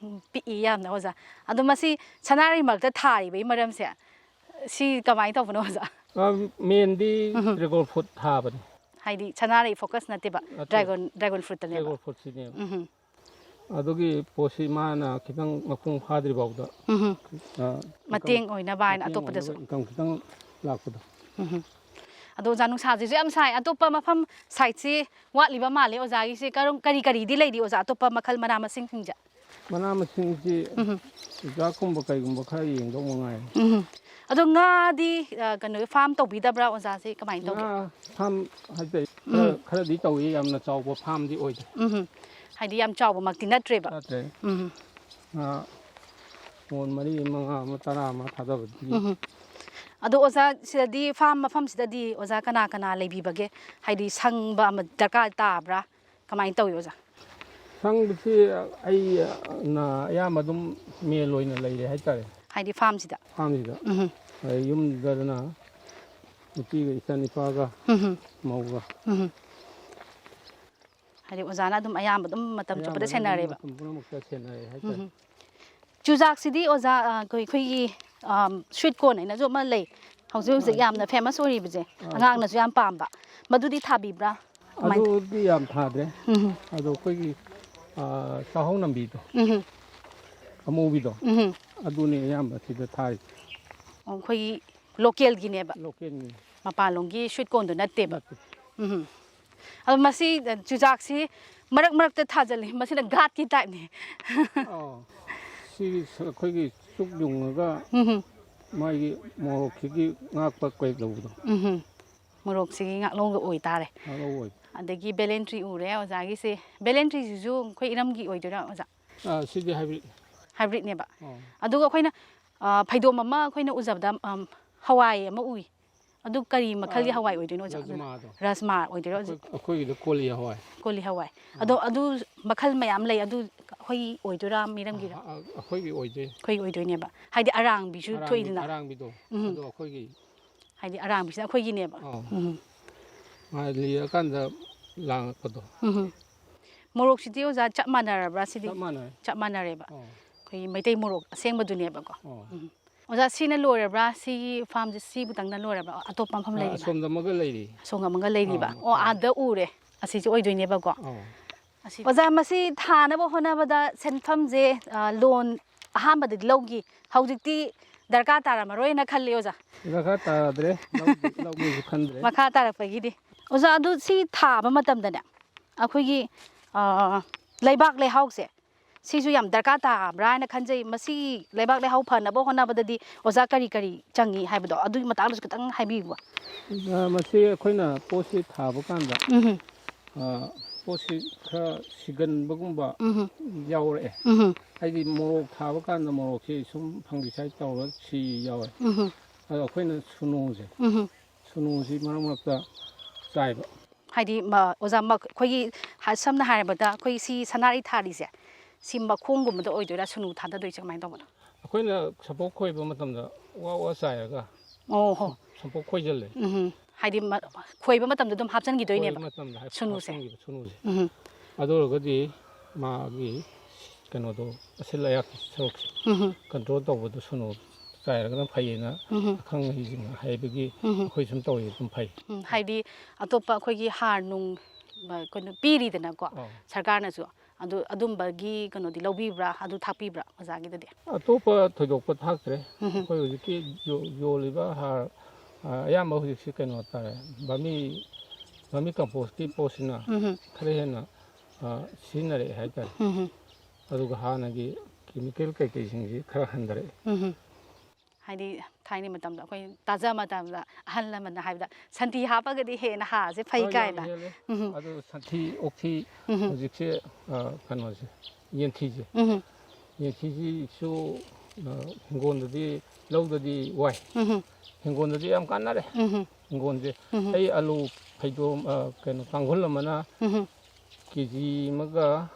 ꯄꯤꯛꯏ ꯌꯥꯝꯅ ꯑꯣꯖꯥ꯫ ꯑꯗꯣ ꯃꯁꯤ ꯁꯅꯥꯔꯩ ꯃꯔꯛꯇ ꯊꯥꯔꯤꯕꯒꯤ ꯃꯔꯝꯁꯦ ꯁꯤ ꯀꯃꯥꯏꯅ ꯇꯧꯕꯅꯣ ꯑꯣꯖꯥ? ꯑ, mainꯗꯤ dragon fruit ꯊꯥꯕꯅꯤ꯫ ꯍꯥꯏꯗꯤ ꯁꯅꯥꯔꯩ focus ꯅꯠꯇꯦꯕ, ꯅꯠꯇꯦ꯫ dragon, dragon fruitꯇꯅꯦꯕ꯫ Dragon fruitꯁꯤꯅꯦꯕ꯫ ꯎꯝ꯫ ꯑꯗꯨꯒꯤ ꯄꯣꯠꯁꯤ ꯃꯥꯅ ꯈꯤꯇꯪ ꯃꯄꯨꯡ ꯐꯥꯗ꯭ꯔꯤ ꯐꯥꯎꯗ, ꯎꯝ꯫ ꯑ, ꯃꯇꯦꯡ ꯑꯣꯏꯅꯕ ꯍꯥꯏꯅ ꯃꯇꯦꯡ ꯑꯇꯣꯞꯄꯗꯁꯨ꯫ ꯑꯣꯏꯅꯕ income ꯈꯤꯇꯪ ꯂꯥꯛꯄꯗꯣ꯫ ꯎꯝ꯫ ꯑꯗꯣ ꯑꯣꯖꯥ, ꯅꯨꯡꯁꯥꯁꯤꯁꯨ ꯌꯥꯝ ꯁꯥꯏ꯫ ꯑꯇꯣꯞꯄ ꯃꯐꯝ sideꯁꯤ ꯋꯥꯠꯂꯤꯕ ꯃꯥꯜꯂꯦ ꯑꯣꯖꯥꯒꯤꯁꯦ꯫ ꯀꯔꯝ-, ꯀꯔꯤ ꯀꯔꯤꯗꯤ ꯂꯩꯔꯤ ꯑꯣꯖꯥ, ꯑꯇꯣꯞꯄ ꯃꯈꯜ ꯃꯅꯥ ꯃꯁꯤꯡꯁꯤꯡꯁꯦ? ꯃꯅꯥ ꯃꯁꯤꯡꯁꯤ ꯎꯝ꯫ ꯆꯨꯖꯥꯛꯀꯨꯝꯕ ꯀꯩꯒꯨꯝꯕ ꯈꯔ ꯌꯦꯡꯗꯧ ꯃꯉꯥꯏꯔꯦ꯫ ꯎꯝ꯫ ꯑꯗꯣ ꯉꯥꯗꯤ, ꯑ, ꯀꯩꯅꯣ, farm ꯇꯧꯕꯤꯗꯕ꯭ꯔꯥ ꯑꯣꯖꯥꯁꯦ? ꯀꯃꯥꯏꯅ ꯇꯧꯒꯦ? ꯉꯥ farm ꯍꯥꯏꯇꯥꯔꯦ, ꯈꯔ, ꯎꯝ꯫ ꯈꯔꯗꯤ ꯇꯧꯏ, ꯌꯥꯝꯅ ꯆꯥꯎꯕ farmꯗꯤ ꯑꯣꯏꯗꯦ꯫ ꯎꯝ꯫ ꯍꯥꯏꯗꯤ ꯌꯥꯝ ꯆꯥꯎꯕꯃꯛꯇꯤ ꯅꯠꯇ꯭ꯔꯦꯕ꯫ ꯅꯠꯇ꯭ꯔꯦ꯫ ꯎꯝ꯫ ꯉꯥ ꯃꯣꯟ ꯃꯔꯤ, ꯃꯉꯥ ꯑꯃ, ꯇꯔꯥ ꯑꯃ ꯊꯥꯗꯕꯗꯤ꯫ ꯎꯝ꯫ ꯑꯗꯣ ꯑꯣꯖꯥ, ꯁꯤꯗꯗꯤ farm ꯃꯐꯝꯁꯤꯗꯗꯤ ꯑꯣꯖꯥ ꯀꯅꯥ ꯀꯅꯥ ꯂꯩꯕꯤꯕꯒꯦ? ꯍꯥꯏꯗꯤ ꯁꯪꯕ ꯑꯃ ꯗꯔꯀꯥꯔ ꯇꯥꯕ꯭ꯔꯥ? ꯀꯃꯥꯏꯅ ꯇꯧꯋꯤ ꯑꯣꯖꯥ? ꯁꯪꯕꯁꯤ ꯑꯩ, ꯑ, ꯅ ꯑꯌꯥꯝꯕ ꯑꯗꯨꯝ ꯃꯦꯟ ꯑꯣꯏꯅ ꯂꯩꯔꯦ ꯍꯥꯏꯇꯥꯔꯦ꯫ ꯍꯥꯏꯗꯤ farmꯁꯤꯗ? Farmꯁꯤꯗ꯫ ꯎꯝ꯫ ꯑꯗꯩ ꯌꯨꯝꯗꯅ ꯅꯨꯄꯤꯒ ꯏꯆꯥꯅꯤꯄꯥꯒ ꯎꯝ꯫ ꯃꯧꯒ꯫ ꯎꯝ꯫ ꯍꯥꯏꯗꯤ ꯑꯣꯖꯥꯅ ꯑꯗꯨꯝ ꯑꯌꯥꯝꯕ ꯑꯗꯨꯝ ꯃꯇꯝ ꯆꯨꯞꯄꯗ ꯑꯌꯥꯝꯕꯅ ꯁꯦꯟꯅꯔꯦꯕ? ꯃꯇꯝ ꯄꯨꯝꯅꯃꯛꯇ ꯁꯦꯟꯅꯔꯦ ꯍꯥꯏꯇꯥꯔꯦ꯫ ꯎꯝ꯫ ꯆꯨꯖꯥꯛꯁꯤꯗꯤ ꯑꯣꯖꯥ, ꯑ, ꯑꯩꯈꯣꯏ, ꯑꯩꯈꯣꯏꯒꯤ, ꯑꯝ, sweet corn ꯍꯥꯏꯅꯁꯨ ꯑꯃ ꯂꯩ, ꯍꯧꯖꯤꯛ ꯍꯧꯖꯤꯛ ꯌꯥꯝꯅ famous ꯑꯣꯏꯔꯤꯕꯁꯦ, ꯑꯉꯥꯡꯅꯁꯨ ꯌꯥꯝ ꯄꯥꯝꯕ, ꯃꯗꯨꯗꯤ ꯊꯥꯕꯤꯕ꯭ꯔꯥ? ꯀꯃꯥꯏꯅ? ꯑꯗꯨꯗꯤ ꯌꯥꯝ ꯊꯥꯗ꯭ꯔꯦ꯫ ꯎꯝ꯫ ꯑꯗꯣ ꯑꯩꯈꯣꯏꯒꯤ, ꯑ, ꯆꯥꯛꯍꯧ ꯅꯝꯕꯤꯗꯣ, ꯎꯝ꯫ ꯑꯃꯨꯕꯤꯗꯣ, ꯎꯝ ꯑꯗꯨꯅꯦ ꯑꯌꯥꯝꯕ ꯁꯤꯗ ꯊꯥꯔꯤꯁꯦ꯫ ꯑꯩꯈꯣꯏꯒꯤ ꯂꯣꯀꯦꯜꯒꯤꯅꯦꯕ, ꯂꯣꯀꯦꯜꯒꯤ ꯃꯄꯥꯟꯂꯣꯝꯒꯤ ꯁ꯭ꯋꯤꯠ ꯀꯣꯔꯟꯗꯣ ꯅꯠꯇꯦꯕ꯫ ꯅꯠꯇꯦ꯫ ꯎꯝ꯫ ꯑꯗꯣ ꯃꯁꯤ ꯆꯨꯖꯥꯛꯁꯤ ꯃꯔꯛ ꯃꯔꯛꯇ ꯊꯥꯖꯜꯂꯤ, ꯃꯁꯤꯅ ꯒꯥꯠꯀꯤ ꯇꯥꯏꯞꯅꯤ꯫ ꯑꯣ, ꯁꯤ ꯑꯩꯈꯣꯏꯒꯤ ꯆꯨꯛ ꯌꯨꯡꯉꯒ ꯎꯝ ꯃꯥꯒꯤ ꯃꯣꯔꯣꯛꯁꯤꯒꯤ ꯉꯥꯛꯄ ꯀꯩ ꯇꯧꯕꯗꯣ꯫ ꯎꯝ꯫ ꯃꯣꯔꯣꯛꯁꯤꯒꯤ ꯉꯥꯛꯂꯧꯒ ꯑꯣꯏꯇꯥꯔꯦ꯫ ꯉꯥꯛꯂꯧ ꯑꯣꯏ꯫ ꯑꯗꯒꯤ ꯕꯦꯂꯦꯟꯇ꯭ꯔꯤ ꯎꯔꯦ ꯑꯣꯖꯥꯒꯤꯁꯦ꯫ ꯕꯦꯂꯦꯟꯇ꯭ꯔꯤꯁꯤꯁꯨ ꯑꯩꯈꯣꯏ ꯏꯔꯝꯒꯤ ꯑꯣꯏꯗꯣꯏꯔꯥ ꯑꯣꯖꯥ? ꯑꯥ, ꯁꯤꯗꯤ ꯍꯥꯏꯕ꯭ꯔꯤꯠ꯫ ꯍꯥꯏꯕ꯭ꯔꯤꯠꯅꯦꯕ꯫ ꯑꯥ꯫ ꯑꯗꯨꯒ ꯑꯩꯈꯣꯏꯅ, ꯑ, ꯐꯩꯗꯣꯝ ꯑꯃ ꯑꯩꯈꯣꯏꯅ ꯎꯖꯕꯗ, ꯑꯝ, ꯍꯋꯥꯏ ꯑꯃ ꯎꯏ꯫ ꯑꯗꯨ ꯀꯔꯤ ꯃꯈꯜꯒꯤ ꯑꯥ, ꯍꯋꯥꯏ ꯑꯣꯏꯗꯣꯏꯅꯣ ꯑꯣꯖꯥ? ꯑꯗꯨ ꯔꯖꯃꯥꯗꯣ꯫ ꯔꯖꯃꯥ ꯑꯣꯏꯗꯣꯏꯔꯣ ꯑꯣꯖꯥ? ꯑꯩꯈꯣꯏ-, ꯑꯩꯈꯣꯏꯒꯤꯗ ꯀꯣꯂꯤ ꯍꯋꯥꯏ꯫ ꯀꯣꯂꯤ ꯍꯋꯥꯏ꯫ ꯑꯗꯣ ꯑꯗꯨ ꯃꯈꯜ ꯃꯌꯥꯝ ꯂꯩ꯫ ꯑꯗꯨ ꯑꯩꯈꯣꯏꯒꯤ ꯑꯣꯏꯗꯣꯏꯔꯥ ꯃꯤꯔꯝꯒꯤꯔꯥ? ꯑꯥ, ꯑꯩꯈꯣꯏꯒꯤ ꯑꯣꯏꯗꯣꯏ꯫ ꯑꯩꯈꯣꯏꯒꯤ ꯑꯣꯏꯗꯣꯏꯅꯦꯕ꯫ ꯍꯥꯏꯗꯤ ꯑꯔꯥꯡꯕꯤꯁꯨ ꯑꯔꯥꯡꯕꯤ-, ꯊꯣꯛꯏꯗꯅ꯫ ꯑꯔꯥꯡꯕꯤꯗꯣ꯫ ꯎꯝ꯫ ꯑꯗꯣ ꯑꯩꯈꯣꯏꯒꯤ ꯍꯥꯏꯗꯤ ꯑꯔꯥꯡꯕꯤꯁꯤꯅ ꯑꯩꯈꯣꯏꯒꯤꯅꯦꯕ꯫ ꯑꯥ꯫ ꯎꯝ꯫ ꯃꯥ ꯂꯤꯔꯀꯥꯟꯗ ꯂꯥꯡꯉꯛꯄꯗꯣ꯫ ꯎꯝ꯫ ꯃꯣꯔꯣꯛꯁꯤꯗꯤ ꯑꯣꯖꯥ ꯆꯞ ꯃꯥꯟꯅꯔꯕ꯭ꯔꯥ ꯁꯤꯗꯤ? ꯆꯞ ꯃꯥꯟꯅꯔꯦ꯫ ꯆꯞ ꯃꯥꯟꯅꯔꯦꯕ꯫ ꯑꯥ꯫ ꯑꯩꯈꯣꯏꯒꯤ ꯃꯩꯇꯩ ꯃꯣꯔꯣꯛ ꯑꯁꯦꯡꯕꯗꯨꯅꯦꯕꯀꯣ꯫ ꯑꯥ꯫ ꯎꯝ꯫ ꯑꯣꯖꯥ ꯁꯤꯅ ꯂꯣꯏꯔꯕ꯭ꯔꯥ? ꯁꯤꯒꯤ ꯐꯥꯔꯝꯁꯦ ꯁꯤꯕꯨꯇꯪꯅ ꯂꯣꯏꯔꯕ꯭ꯔꯥ? ꯑꯇꯣꯞꯄ ꯃꯐꯝ ꯑꯥ, ꯂꯩꯔꯤꯕ꯭ꯔꯥ? ꯑꯁꯣꯝꯗ ꯑꯃꯒ ꯂꯩꯔꯤ꯫ ꯑꯁꯣꯝ ꯑꯃꯒ ꯂꯩꯔꯤꯕ꯫ ꯑꯥ, ꯑꯣ, ꯑꯥ꯫ ꯑꯥꯗ ꯎꯔꯦ꯫ ꯑꯁꯤꯁꯨ ꯑꯣꯏꯗꯣꯏꯅꯦꯕꯀꯣ꯫ ꯑꯥ꯫ ꯑꯁꯤ-, ꯑꯣꯖꯥ, ꯃꯁꯤ ꯊꯥꯅꯕ ꯍꯣꯠꯅꯕꯗ ꯁꯦꯟꯐꯝꯁꯦ, ꯑ, ꯂꯣꯟ ꯑꯍꯥꯟꯕꯗꯗꯤ ꯂꯧꯈꯤ, ꯍꯧꯖꯤꯛꯇꯤ ꯗꯔꯀꯥꯔ ꯇꯥꯔꯝꯃꯔꯣꯏꯅ ꯈꯜꯂꯤ ꯑꯣꯖꯥ꯫ ꯗꯔꯀꯥꯔ ꯇꯥꯗ꯭ꯔꯦ꯫ ꯂꯧꯒꯦ-, ꯂꯧꯒꯦꯁꯨ ꯈꯟꯗ꯭ꯔꯦ꯫ ꯃꯈꯥ ꯇꯥꯔꯛꯄꯒꯤꯗꯤ꯫ ꯑꯣꯖꯥ, ꯑꯗꯨ ꯁꯤ ꯊꯥꯕ ꯃꯇꯝꯗꯅꯦ, ꯑꯩꯈꯣꯏꯒꯤ, ꯑ, ꯂꯩꯕꯥꯛ ꯂꯩꯍꯥꯎꯁꯦ, ꯁꯤꯁꯨ ꯌꯥꯝ ꯗꯔꯀꯥꯔ ꯇꯥꯕ꯭ꯔꯥ ꯍꯥꯏꯅ ꯈꯟꯖꯩ꯫ ꯃꯁꯤ ꯂꯩꯕꯥꯛ ꯂꯩꯍꯥꯎ ꯐꯅꯕ ꯍꯣꯠꯅꯕꯗꯗꯤ ꯑꯣꯖꯥ ꯀꯔꯤ ꯀꯔꯤ ꯆꯪꯉꯤ ꯍꯥꯏꯕꯗꯣ, ꯑꯗꯨꯒꯤ ꯃꯇꯥꯡꯗꯁꯨ ꯈꯤꯇꯪ ꯍꯥꯏꯕꯤꯌꯨꯕ꯫ ꯑ, ꯃꯁꯤ ꯑꯩꯈꯣꯏꯅ ꯄꯣꯠꯁꯤ ꯊꯥꯕ ꯀꯥꯟꯗ, ꯎꯝ꯫ ꯑ, ꯄꯣꯠꯁꯤ ꯈꯔ ꯁꯤꯒꯟꯕꯒꯨꯝꯕ ꯎꯝ꯫ ꯌꯥꯎꯔꯛꯑꯦ꯫ ꯎꯝ꯫ ꯍꯥꯏꯗꯤ ꯃꯣꯔꯣꯛ ꯊꯥꯕ ꯀꯥꯟꯗ ꯃꯣꯔꯣꯛꯁꯤ ꯁꯨꯝ ꯐꯪꯒꯤꯁꯥꯏꯠ ꯇꯧꯔꯒ ꯁꯤ ꯌꯥꯎꯋꯦ꯫ ꯎꯝ꯫ ꯑꯗꯣ ꯑꯩꯈꯣꯏꯅ ꯁꯨꯅꯨꯁꯦ, ꯎꯝ꯫ ꯁꯨꯅꯨꯁꯤ ꯃꯔꯛ ꯃꯔꯛꯇ ꯆꯥꯏꯕ꯫ ꯍꯥꯏꯗꯤ ꯃ-, ꯑꯣꯖꯥ, ꯃ-, ꯑꯩꯈꯣꯏꯒꯤ ꯍ-, ꯁꯝꯅ ꯍꯥꯏꯔꯕꯗ ꯑꯩꯈꯣꯏ ꯁꯤ ꯁꯅꯥꯔꯩ ꯊꯥꯔꯤꯁꯦ, ꯁꯤ ꯃꯈꯣꯡꯒꯨꯝꯕꯗ ꯑꯣꯏꯗꯣꯏꯔꯥ ꯁꯨꯅꯨ ꯊꯥꯗꯗꯣꯏꯁꯦ, ꯀꯃꯥꯏꯅ ꯇꯧꯕꯅꯣ? ꯑꯩꯈꯣꯏꯅ ꯁꯝꯄꯣꯛ ꯈꯣꯏꯕ ꯃꯇꯝꯗ ꯋꯥ ꯋꯥ ꯆꯥꯏꯔꯒ ꯑꯣ ꯍꯣ꯫ ꯁꯝꯄꯣꯛ ꯈꯣꯏꯖꯜꯂꯦ꯫ ꯎꯝ꯫ ꯍꯥꯏꯗꯤ ꯃ-, ꯈꯣꯏꯕ ꯃꯇꯝꯗ ꯑꯗꯨꯝ ꯍꯥꯞꯆꯤꯟꯈꯤꯗꯣꯏꯅꯦꯕ ꯈꯣꯏꯕ ꯃꯇꯝꯗ ꯍꯥꯏ-, ꯁꯨꯅꯨꯁꯦ꯫ ꯍꯥꯞꯆꯤꯟꯈꯤꯕ ꯁꯨꯅꯨꯁꯦ꯫ ꯎꯝ꯫ ꯑꯗꯨ ꯑꯣꯏꯔꯒꯗꯤ ꯃꯥꯒꯤ ꯀꯩꯅꯣꯗꯣ, ꯑꯁꯤꯜ ꯑꯌꯥꯛꯀꯤ ꯁꯔꯨꯛꯁꯦ ꯎꯝ꯫ ꯀꯟꯇ꯭ꯔꯣꯜ ꯇꯧꯕꯗꯣ ꯁꯨꯅꯨ ꯆꯥꯏꯔꯒꯅ ꯐꯩꯌꯦꯅ ꯎꯝ꯫ ꯑꯈꯪ ꯑꯍꯩꯁꯤꯡꯅ ꯍꯥꯏꯕꯒꯤ ꯎꯝ꯫ ꯑꯩꯈꯣꯏ ꯁꯨꯝ ꯇꯧꯔꯤ ꯑꯗꯨꯝ ꯐꯩ꯫ ꯎꯝ, ꯍꯥꯏꯗꯤ ꯑꯇꯣꯞꯄ ꯑꯩꯈꯣꯏꯒꯤ ꯍꯥꯔ ꯅꯨꯡ, ꯃ-, ꯀꯩꯅꯣ ꯄꯤꯔꯤꯗꯅꯀꯣ ꯑꯧ꯫ ꯁꯔꯀꯥꯔꯅꯁꯨ, ꯑꯗꯨ ꯑꯗꯨꯝꯕꯒꯤ ꯀꯩꯅꯣꯗꯤ ꯂꯧꯕꯤꯕ꯭ꯔꯥ, ꯑꯗꯨ ꯊꯥꯛꯄꯤꯕ꯭ꯔꯥ ꯑꯣꯖꯥꯒꯤꯗꯗꯤ? ꯑꯇꯣꯞꯄ ꯊꯣꯏꯗꯣꯛꯄ ꯊꯥꯛꯇ꯭ꯔꯦ꯫ ꯑꯩꯈꯣꯏ ꯍꯧꯖꯤꯛꯀꯤ ꯌꯣ- ꯌꯣꯜꯂꯤꯕ ꯍꯥꯔ, ꯑ, ꯑꯌꯥꯝꯕ ꯍꯧꯖꯤꯛꯁꯤ ꯀꯩꯅꯣ ꯍꯥꯏꯇꯥꯔꯦ, ꯕꯔꯃꯤ ꯕꯔꯃꯤ ꯀꯝꯄꯣꯁꯀꯤ ꯄꯣꯠꯁꯤꯅ ꯈꯔ ꯍꯦꯟꯅ, ꯑ, ꯁꯤꯖꯤꯟꯅꯔꯛꯑꯦ ꯍꯥꯏꯇꯥꯔꯦ꯫ ꯑꯗꯨꯒ ꯍꯥꯟꯅꯒꯤ ꯀꯦꯃꯤꯀꯦꯜ ꯀꯩꯀꯩꯁꯤꯡꯁꯤ ꯈꯔ ꯍꯟꯊꯔꯛꯑꯦ꯫ ꯍꯥꯏꯗꯤ ꯊꯥꯏꯅ ꯃꯇꯝꯗ ꯑꯩꯈꯣꯏ ꯇꯥꯖ ꯃꯇꯝꯗ ꯑꯍꯜ ꯂꯃꯟꯅ ꯍꯥꯏꯕꯗ ꯁꯟꯊꯤ ꯍꯥꯞꯄꯒꯗꯤ ꯍꯦꯟꯅ ꯍꯥꯔꯁꯦ ꯐꯩ ꯑ, ꯌꯥꯝ ꯀꯥꯏꯅ꯫ ꯍꯦꯜꯂꯦ꯫ ꯑꯗꯨ ꯁꯟꯊꯤ ꯑꯣꯛꯊꯤ ꯍꯧꯖꯤꯛꯁꯦ, ꯑ, ꯀꯩꯅꯣꯁꯦ, ꯌꯦꯟꯊꯤꯁꯦ, ꯌꯦꯟꯊꯤꯁꯤꯁꯨ, ꯑ, ꯍꯤꯡꯒꯣꯜꯗꯗꯤ, ꯂꯧꯗꯗꯤ ꯋꯥꯏ꯫ ꯍꯤꯡꯒꯣꯜꯗꯗꯤ ꯌꯥꯝ ꯀꯥꯟꯅꯔꯦ꯫ ꯍꯤꯡꯒꯣꯜꯁꯦ ꯑꯩ ꯑꯂꯨ ꯐꯩꯗꯣꯝ, ꯑ, ꯀꯩꯅꯣ, ꯀꯥꯡꯈꯨꯜ ꯑꯃꯅ ꯀꯦ ꯖꯤ ꯑꯃꯒ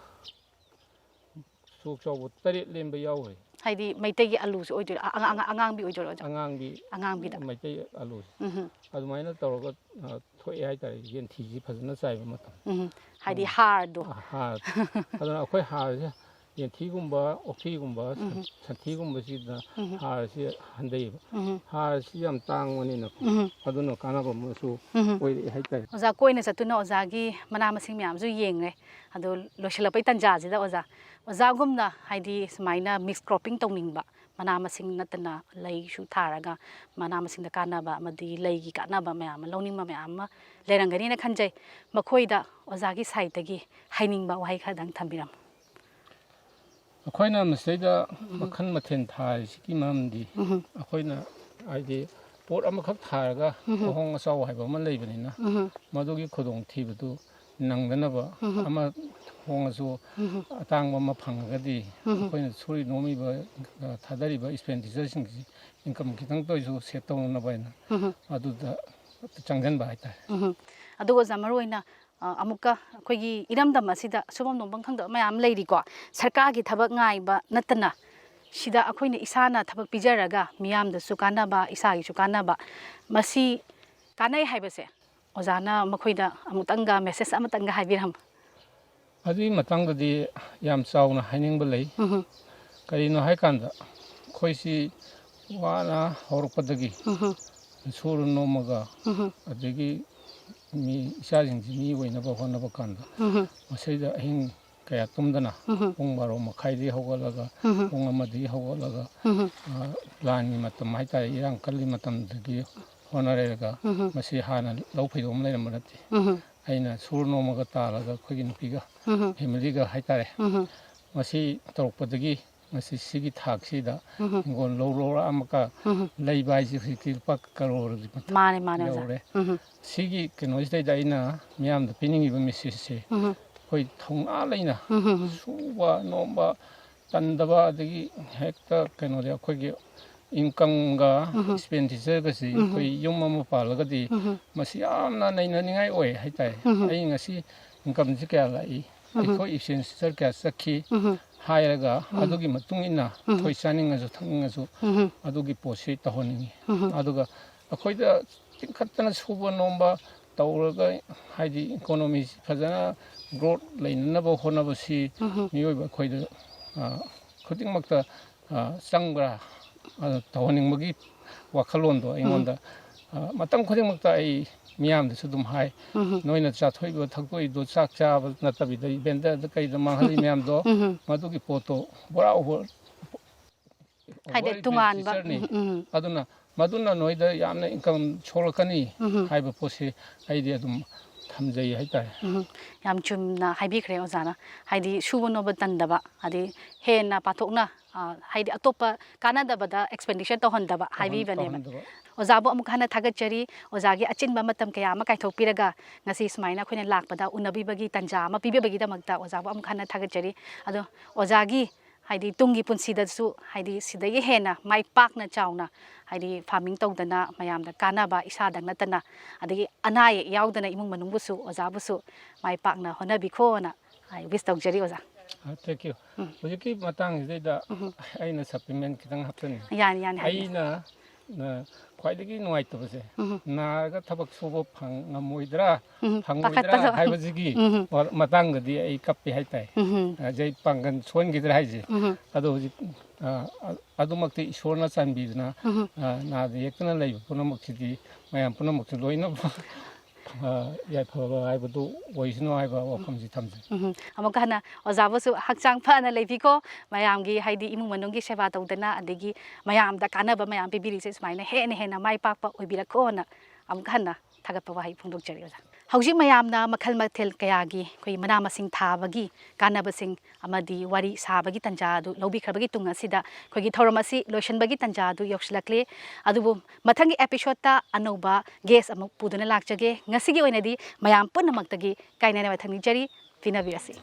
ꯆꯣꯛ ꯆꯥꯎꯕ ꯇꯔꯦꯠ ꯂꯦꯝꯕ ꯌꯥꯎꯈ꯭ꯔꯦ꯫ ꯍꯥꯏꯗꯤ ꯃꯩꯇꯩꯒꯤ ꯑꯂꯨꯁꯦ ꯑꯣꯏꯗꯣꯏꯔꯥ? ꯑꯉꯥꯡ- ꯑꯉꯥꯡꯕꯤ ꯑꯣꯏꯗꯣꯏꯔꯣ ꯑꯣꯖꯥ? ꯑꯉꯥꯡꯕꯤ, ꯑꯉꯥꯡꯕꯤꯗ꯫ ꯃꯩꯇꯩ ꯑꯂꯨꯁꯦ꯫ ꯎꯝ꯫ ꯑꯗꯨꯃꯥꯏꯅ ꯇꯧꯔꯒ, ꯑ, ꯊꯣꯛꯑꯦ ꯍꯥꯏꯇꯥꯔꯦ, ꯌꯦꯟꯊꯤꯁꯤ ꯐꯖꯅ ꯆꯥꯏꯕ ꯃꯇꯝ꯫ ꯎꯝ꯫ ꯍꯥꯏꯗꯤ ꯍꯥꯔꯗꯣ꯫ ꯑ, ꯍꯥꯔ꯫ ꯑꯗꯨꯅ ꯑꯩꯈꯣꯏ ꯍꯥꯔꯁꯦ ꯌꯦꯟꯊꯤꯒꯨꯝꯕ, ꯑꯣꯛꯊꯤꯒꯨꯝꯕ, ꯁꯟ- ꯁꯟꯊꯤꯒꯨꯝꯕꯁꯤꯗ ꯍꯥꯔꯁꯤ ꯍꯟꯊꯩꯌꯦꯕ꯫ ꯍꯥꯔꯁꯤ ꯌꯥꯝ ꯇꯥꯡꯕꯅꯤꯅꯀꯣ꯫ ꯑꯗꯨꯅ ꯀꯥꯟꯅꯕ ꯑꯃꯁꯨ ꯑꯣꯏꯔꯛꯑꯦ ꯍꯥꯏꯇꯥꯔꯦ꯫ ꯑꯣꯖꯥ ꯀꯣꯏꯅ ꯆꯠꯇꯨꯅ ꯑꯣꯖꯥꯒꯤ ꯃꯅꯥ ꯃꯁꯤꯡ ꯃꯌꯥꯝꯁꯨ ꯌꯦꯡꯉꯦ꯫ ꯑꯗꯣ ꯂꯣꯏꯁꯤꯜꯂꯛꯄꯩ ꯇꯥꯟꯖꯥꯁꯤꯗ ꯑꯣꯖꯥ, ꯑꯣꯖꯥꯒꯨꯝꯅ ꯍꯥꯏꯗꯤ ꯁꯨꯃꯥꯏꯅ mix cropping ꯇꯧꯅꯤꯡꯕ, ꯃꯅꯥ ꯃꯁꯤꯡ ꯅꯠꯇꯅ ꯂꯩꯁꯨ ꯊꯥꯔꯒ ꯃꯅꯥ ꯃꯁꯤꯡꯗ ꯀꯥꯟꯅꯕ ꯑꯃꯗꯤ ꯂꯩꯒꯤ ꯀꯥꯟꯅꯕ ꯃꯌꯥꯝ ꯑꯃ ꯂꯧꯅꯤꯡꯕ ꯃꯌꯥꯝ ꯑꯃ ꯂꯩꯔꯝꯒꯅꯤꯅ ꯈꯟꯖꯩ꯫ ꯃꯈꯣꯏꯗ ꯑꯣꯖꯥꯒꯤ ꯁꯥꯏꯠꯇꯒꯤ ꯍꯥꯏꯅꯤꯡꯕ ꯋꯥꯍꯩ ꯈꯔꯗꯪ ꯊꯝꯕꯤꯔꯝꯃꯨ꯫ ꯑꯩꯈꯣꯏꯅ ꯃꯁꯤꯗꯩꯗ ꯃꯈꯜ ꯃꯊꯦꯜ ꯊꯥꯔꯤꯁꯤꯒꯤ ꯃꯔꯝꯗꯤ ꯑꯩꯈꯣꯏꯅ ꯍꯥꯏꯗꯤ ꯄꯣꯠ ꯑꯃꯈꯛ ꯊꯥꯔꯒ ꯑꯍꯣꯡ ꯑꯆꯥꯎ ꯍꯥꯏꯕ ꯑꯃ ꯂꯩꯕꯅꯤꯅ ꯃꯗꯨꯒꯤ ꯈꯨꯗꯣꯡꯊꯤꯕꯗꯨ ꯅꯪꯗꯅꯕ ꯑꯃ ꯍꯣꯡꯉꯁꯨ ꯑꯇꯥꯡꯕ ꯑꯃ ꯐꯪꯉꯒꯗꯤ ꯑꯩꯈꯣꯏꯅ ꯁꯨꯔꯤ ꯅꯣꯝꯃꯤꯕ, ꯑ, ꯊꯥꯗꯔꯤꯕ expenditureꯁꯤꯡꯁꯤ income ꯈꯤꯇꯪꯇ ꯑꯣꯏꯁꯨ save ꯇꯧꯅꯅꯕ ꯍꯥꯏꯅ ꯑꯗꯨꯗ ꯆꯪꯁꯤꯟꯕ ꯍꯥꯏꯇꯥꯔꯦ꯫ ꯎꯝ꯫ ꯑꯗꯨꯒ ꯑꯣꯖꯥ, ꯃꯔꯨ ꯑꯣꯏꯅ, ꯑ, ꯑꯃꯨꯛꯀ ꯑꯩꯈꯣꯏꯒꯤ ꯏꯔꯝꯗꯝ ꯑꯁꯤꯗ ꯁꯨꯐꯝ ꯅꯣꯝꯐꯝ ꯈꯪꯗꯕ ꯃꯌꯥꯝ ꯂꯩꯔꯤꯀꯣ꯫ ꯁꯔꯀꯥꯔꯒꯤ ꯊꯕꯛ ꯉꯥꯏꯕ ꯅꯠꯇꯅ ꯁꯤꯗ ꯑꯩꯈꯣꯏꯅ ꯏꯁꯥꯅ ꯊꯕꯛ ꯄꯤꯖꯔꯒ ꯃꯤꯌꯥꯝꯗꯁꯨ ꯀꯥꯟꯅꯕ, ꯏꯁꯥꯒꯤꯁꯨ ꯀꯥꯟꯅꯕ, ꯃꯁꯤ ꯀꯥꯟꯅꯩ ꯍꯥꯏꯕꯁꯦ ꯑꯣꯖꯥꯅ ꯃꯈꯣꯏꯗ ꯑꯃꯨꯛꯇꯪꯒ message ꯑꯃꯇꯪꯒ ꯍꯥꯏꯕꯤꯔꯝꯃꯨ꯫ ꯑꯗꯨꯒꯤ ꯃꯇꯥꯡꯗꯗꯤ ꯌꯥꯝ ꯆꯥꯎꯅ ꯍꯥꯏꯅꯤꯡꯕ ꯂꯩ꯫ ꯀꯔꯤꯅꯣ ꯍꯥꯏꯀꯥꯟꯗ ꯑꯩꯈꯣꯏꯁꯤ ꯋꯥꯅ ꯍꯧꯔꯛꯄꯗꯒꯤ ꯁꯨꯔ ꯅꯣꯝꯃꯒ ꯑꯗꯒꯤ ꯃꯤ ꯏꯆꯥꯁꯤꯡꯁꯤ ꯃꯤ ꯑꯣꯏꯅꯕ ꯍꯣꯠꯅꯕ ꯀꯥꯟꯗ ꯃꯁꯤꯗ ꯑꯍꯤꯡ ꯀꯌꯥ ꯇꯨꯝꯗꯅ ꯄꯨꯡ ꯕꯥꯔꯣ ꯃꯈꯥꯏꯗꯒꯤ ꯍꯧꯒꯠꯂꯒ, ꯄꯨꯡ ꯑꯃꯗꯒꯤ ꯍꯧꯒꯠꯂꯒ, ꯑ, ꯂꯥꯟꯒꯤ ꯃꯇꯝ ꯍꯥꯏꯇꯥꯔꯦ, ꯏꯔꯥꯡ ꯀꯜꯂꯤ ꯃꯇꯝꯗꯒꯤ ꯍꯣꯠꯅꯔꯦꯒ ꯃꯁꯤ ꯍꯥꯟꯅ ꯂꯧ ꯐꯩꯗꯣꯛ ꯑꯃ ꯂꯩꯔꯝꯕ ꯅꯠꯇꯦ꯫ ꯑꯩꯅ ꯁꯨꯔ ꯅꯣꯝꯃꯒ ꯇꯥꯜꯂꯒ ꯑꯩꯈꯣꯏꯒꯤ ꯅꯨꯄꯤꯒ, ꯐꯦꯃꯤꯂꯤꯒ ꯍꯥꯏꯇꯥꯔꯦ, ꯃꯁꯤ ꯇꯧꯔꯛꯄꯗꯒꯤ ꯉꯁꯤ ꯁꯤꯒꯤ ꯊꯥꯛꯁꯤꯗ ꯍꯤꯡꯒꯣꯜ ꯂꯧ ꯂꯧꯔꯛꯑꯃꯒ ꯂꯩꯕ ꯍꯥꯏꯁꯦ ꯍꯧꯖꯤꯛꯇꯤ ꯂꯨꯄꯥ ꯀꯔꯣꯔꯒꯤ ꯃꯊꯛ ꯃꯥꯅꯦ, ꯃꯥꯅꯦ, ꯑꯣꯖꯥ꯫ ꯌꯧꯔꯦ꯫ ꯁꯤꯒꯤ ꯀꯩꯅꯣꯁꯤꯗꯩꯗ ꯑꯩꯅ ꯃꯤꯌꯥꯝꯗ ꯄꯤꯅꯤꯡꯉꯤꯕ ꯃꯦꯁꯦꯖꯁꯦ, ꯑꯩꯈꯣꯏ ꯊꯧꯅꯥ ꯂꯩꯅ ꯁꯨꯕ ꯅꯣꯝꯕ ꯇꯟꯗꯕ, ꯑꯗꯒꯤ ꯍꯦꯛꯇ ꯀꯩꯅꯣꯗꯤ ꯑꯩꯈꯣꯏꯒꯤ ꯏꯟꯀꯝꯒ ꯑꯦꯛꯁꯄꯦꯟꯗꯤꯆꯔꯒꯁꯤ ꯑꯩꯈꯣꯏ ꯌꯨꯝ ꯑꯃ ꯄꯥꯜꯂꯒꯗꯤ ꯃꯁꯤ ꯌꯥꯝꯅ ꯅꯩꯅꯅꯤꯡꯉꯥꯏ ꯑꯣꯏ ꯍꯥꯏꯇꯥꯔꯦ꯫ ꯑꯩ ꯉꯁꯤ ꯏꯟꯀꯝꯁꯤ ꯀꯌꯥ ꯂꯥꯛꯏ, ꯑꯩꯈꯣꯏ ꯑꯦꯛꯁꯄꯦꯟꯗꯤꯆꯔ ꯀꯌꯥ ꯆꯠꯈꯤ ꯍꯥꯏꯔꯒ ꯑꯗꯨꯒꯤ ꯃꯇꯨꯡ ꯏꯟꯅ ꯑꯩꯈꯣꯏ ꯆꯥꯅꯤꯡꯉꯁꯨ ꯊꯛꯅꯤꯡꯉꯁꯨ ꯑꯗꯨꯒꯤ ꯄꯣꯠꯁꯤ ꯇꯧꯍꯟꯅꯤꯡꯉꯤ꯫ ꯑꯗꯨꯒ ꯑꯩꯈꯣꯏꯗ ꯇꯤꯡꯈꯠꯇꯅ ꯁꯨꯕ ꯅꯣꯝꯕ ꯇꯧꯔꯒ, ꯍꯥꯏꯗꯤ ꯏꯀꯣꯅꯣꯃꯤꯁꯤ ꯐꯖꯅ ꯒ꯭ꯔꯣꯠ ꯂꯩꯅꯅꯕ ꯍꯣꯠꯅꯕꯁꯤ ꯃꯤꯑꯣꯏꯕ ꯑꯩꯈꯣꯏꯗ, ꯑ, ꯈꯨꯗꯤꯡꯃꯛꯇ, ꯑ, ꯆꯪꯕ꯭ꯔꯥ? ꯑ, ꯇꯧꯍꯟꯅꯤꯡꯕꯒꯤ ꯋꯥꯈꯜꯂꯣꯟꯗꯣ ꯑꯩꯉꯣꯟꯗ, ꯑ, ꯃꯇꯝ ꯈꯨꯗꯤꯡꯃꯛꯇ ꯑꯩ ꯃꯤꯌꯥꯝꯗꯁꯨ ꯑꯗꯨꯝ ꯍꯥꯏ, "ꯅꯣꯏꯅ ꯆꯥꯊꯣꯛꯏꯕ ꯊꯛꯇꯣꯛꯏꯗꯣ ꯆꯥꯛ ꯆꯥꯕ ꯅꯠꯇꯕꯤꯗ ꯏꯚꯦꯟꯗꯔꯗ ꯀꯩꯗ ꯃꯥꯡꯍꯜꯂꯤ ꯃꯌꯥꯝꯗꯣ, ꯃꯗꯨꯒꯤ ꯄꯣꯠꯇꯣ ꯄꯨꯔꯥ ꯑꯣꯚꯔ, ꯍꯥꯏꯗꯤ ꯑꯣꯚꯔ ꯇꯣꯉꯥꯟꯕ, ꯑꯦꯛꯁꯄꯦꯟꯗꯤꯆꯔꯅꯤ꯫ ꯎꯝ, ꯎꯝ꯫ ꯑꯗꯨꯅ ꯃꯗꯨꯅ ꯅꯣꯏꯗ ꯌꯥꯝꯅ ꯏꯟꯀꯝ ꯁꯣꯛꯂꯛꯀꯅꯤ ꯍꯥꯏꯕ ꯄꯣꯠꯁꯤ ꯑꯩꯗꯤ ꯑꯗꯨꯝ ꯊꯝꯖꯩ ꯍꯥꯏꯇꯥꯔꯦ"꯫ ꯎꯝ, ꯌꯥꯝ ꯆꯨꯝꯅ ꯍꯥꯏꯕꯤꯈ꯭ꯔꯦ ꯑꯣꯖꯥꯅ꯫ ꯍꯥꯏꯗꯤ ꯁꯨꯕ ꯅꯣꯝꯕ ꯇꯟꯗꯕ, ꯑꯗꯩ ꯍꯦꯟꯅ ꯄꯥꯊꯣꯛꯅ, ꯑ, ꯍꯥꯏꯗꯤ ꯑꯇꯣꯞꯄ ꯀꯥꯟꯅꯗꯕꯗ ꯑꯦꯛꯁꯄꯦꯟꯗꯤꯆꯔ ꯇꯧꯍꯟꯗꯕ ꯇꯧꯍꯟ-, ꯍꯥꯏꯕꯤꯕꯅꯦꯕ꯫ ꯇꯧꯍꯟꯗꯕ꯫ ꯑꯣꯖꯥꯕꯨ ꯑꯃꯨꯛ ꯍꯟꯅ ꯊꯥꯒꯠꯆꯔꯤ꯫ ꯑꯣꯖꯥꯒꯤ ꯑꯆꯤꯟꯕ ꯃꯇꯝ ꯀꯌꯥ ꯑꯃ ꯀꯥꯏꯊꯣꯛꯄꯤꯔꯒ ꯉꯁꯤ ꯁꯨꯃꯥꯏꯅ ꯑꯩꯈꯣꯏꯅ ꯂꯥꯛꯄꯗ ꯎꯅꯕꯤꯕꯒꯤ ꯇꯥꯟꯖꯥ ꯑꯃ ꯄꯤꯕꯤꯕꯒꯤꯗꯃꯛꯇ ꯑꯣꯖꯥꯕꯨ ꯑꯃꯨꯛ ꯍꯟꯅ ꯊꯥꯒꯠꯆꯔꯤ꯫ ꯑꯗꯣ ꯑꯣꯖꯥꯒꯤ ꯍꯥꯏꯗꯤ ꯇꯨꯡꯒꯤ ꯄꯨꯟꯁꯤꯗꯁꯨ ꯍꯥꯏꯗꯤ ꯁꯤꯗꯒꯤ ꯍꯦꯟꯅ ꯃꯥꯏ ꯄꯥꯛꯅ ꯆꯥꯎꯅ ꯍꯥꯏꯗꯤ ꯐꯥꯔꯃꯤꯡ ꯇꯧꯗꯅ ꯃꯌꯥꯝꯗ ꯀꯥꯟꯅꯕ, ꯏꯁꯥꯗꯪ ꯅꯠꯇꯅ ꯑꯗꯒꯤ ꯑꯅꯥ ꯑꯌꯦꯛ ꯌꯥꯎꯗꯅ ꯏꯃꯨꯡ ꯃꯅꯨꯡꯕꯨꯁꯨ, ꯑꯣꯖꯥꯕꯨꯁꯨ ꯃꯥꯏ ꯄꯥꯛꯅ ꯍꯣꯠꯅꯕꯤꯈꯣꯅ ꯑꯩ ꯋꯤꯁ ꯇꯧꯖꯔꯤ ꯑꯣꯖꯥ꯫ ꯑ, thank you꯫ ꯎꯝ꯫ ꯍꯧꯖꯤꯛꯀꯤ ꯃꯇꯥꯡꯁꯤꯗꯩꯗ ꯎꯝ꯫ ꯑꯩꯅ ꯁꯄ꯭ꯂꯤꯃꯦꯟ ꯈꯤꯇꯪ ꯍꯥꯞꯆꯅꯤꯡꯉꯤ꯫ ꯌꯥꯅꯤ, ꯌꯥꯅꯤ, ꯍꯥꯏꯕꯤꯌꯨ꯫ ꯑꯩꯅ, ꯑ, ꯈ꯭ꯋꯥꯏꯗꯒꯤ ꯅꯨꯡꯉꯥꯏꯇꯕꯁꯦ, ꯎꯝ꯫ ꯅꯥꯔꯒ ꯊꯕꯛ ꯁꯨꯕ ꯐꯪ-, ꯉꯝꯃꯣꯏꯗ꯭ꯔꯥ, ꯎꯝ, ꯐꯪꯉꯣꯏꯗ꯭ꯔꯥ ꯄꯥꯈꯠꯄꯗꯣ꯫ ꯍꯥꯏꯕꯁꯤꯒꯤ ꯎꯝ꯫ ꯋꯥ-, ꯃꯇꯥꯡꯗꯗꯤ ꯑꯩ ꯀꯞꯄꯤ ꯍꯥꯏꯇꯥꯔꯦ꯫ ꯎꯝ꯫ ꯑ, ꯑꯩ ꯄꯥꯡꯒꯜ ꯁꯣꯟꯈꯤꯗ꯭ꯔꯥ ꯍꯥꯏꯁꯦ꯫ ꯎꯝ꯫ ꯑꯗꯣ ꯍꯧꯖꯤꯛ, ꯑ, ꯑ-, ꯑꯗꯨꯃꯛꯇꯤ ꯏꯁꯣꯔꯅ ꯆꯥꯟꯕꯤꯗꯨꯅ, ꯎꯝ꯫ ꯑ, ꯅꯥꯗ ꯌꯦꯛꯇꯅ ꯂꯩꯕ ꯄꯨꯝꯅꯃꯛꯁꯤꯗꯤ ꯃꯌꯥꯝ ꯄꯨꯝꯅꯃꯛꯁꯨ ꯂꯣꯏꯅ ꯌꯥꯏꯐꯕ ꯍꯥꯏꯕꯗꯨ ꯑꯣꯏꯁꯅꯨ ꯍꯥꯏꯕ ꯋꯥꯐꯝꯁꯤ ꯊꯝꯖꯩ꯫ ꯎꯝ, ꯑꯃꯨꯛꯀ ꯍꯟꯅ ꯑꯣꯖꯥꯕꯨꯁꯨ ꯍꯛꯆꯥꯡ ꯐꯅ ꯂꯩꯕꯤꯀꯣ꯫ ꯃꯌꯥꯝꯒꯤ, ꯍꯥꯏꯗꯤ ꯏꯃꯨꯡ ꯃꯅꯨꯡꯒꯤ ꯁꯦꯕꯥ ꯇꯧꯗꯅ, ꯑꯗꯒꯤ ꯃꯌꯥꯝꯗ ꯀꯥꯟꯅꯕ ꯃꯌꯥꯝ ꯄꯤꯕꯤꯔꯤꯁꯦ, ꯁꯨꯃꯥꯏꯅ ꯍꯦꯟꯅ ꯍꯦꯟꯅ ꯃꯥꯏ ꯄꯥꯛꯄ ꯑꯣꯏꯕꯤꯔꯛꯈꯣꯅ ꯑꯃꯨꯛꯀ ꯍꯟꯅ ꯊꯥꯒꯠꯄ ꯋꯥꯍꯩ ꯐꯣꯡꯗꯣꯛꯆꯔꯤ ꯑꯣꯖꯥ꯫ ꯍꯧꯖꯤꯛ ꯃꯌꯥꯝꯅ ꯃꯈꯜ ꯃꯊꯦꯜ ꯀꯌꯥꯒꯤ ꯑꯩꯈꯣꯏ ꯃꯅꯥ ꯃꯁꯤꯡ ꯊꯥꯕꯒꯤ ꯀꯥꯟꯅꯕꯁꯤꯡ ꯑꯃꯗꯤ ꯋꯥꯔꯤ ꯁꯥꯕꯒꯤ ꯇꯥꯟꯖꯥ ꯑꯗꯨ ꯂꯧꯕꯤꯈ꯭ꯔꯕꯒꯤ ꯇꯨꯡ ꯑꯁꯤꯗ, ꯑꯩꯈꯣꯏꯒꯤ ꯊꯧꯔꯝ ꯑꯁꯤ ꯂꯣꯏꯁꯤꯟꯕꯒꯤ ꯇꯥꯟꯖꯥ ꯑꯗꯨ ꯌꯧꯁꯤꯜꯂꯛꯂꯦ꯫ ꯑꯗꯨꯕꯨ ꯃꯊꯪꯒꯤ episode ꯇ ꯑꯅꯧꯕ guest ꯑꯃꯨꯛ ꯄꯨꯗꯨꯅ ꯂꯥꯛꯆꯒꯦ꯫ ꯉꯁꯤꯒꯤ ꯑꯣꯏꯅꯗꯤ ꯃꯌꯥꯝ ꯄꯨꯝꯅꯃꯛꯇꯒꯤ ꯀꯥꯏꯅꯅꯕ ꯊꯝꯅꯤꯡꯖꯔꯤ꯫ ꯄꯤꯅꯕꯤꯔꯁꯤ꯫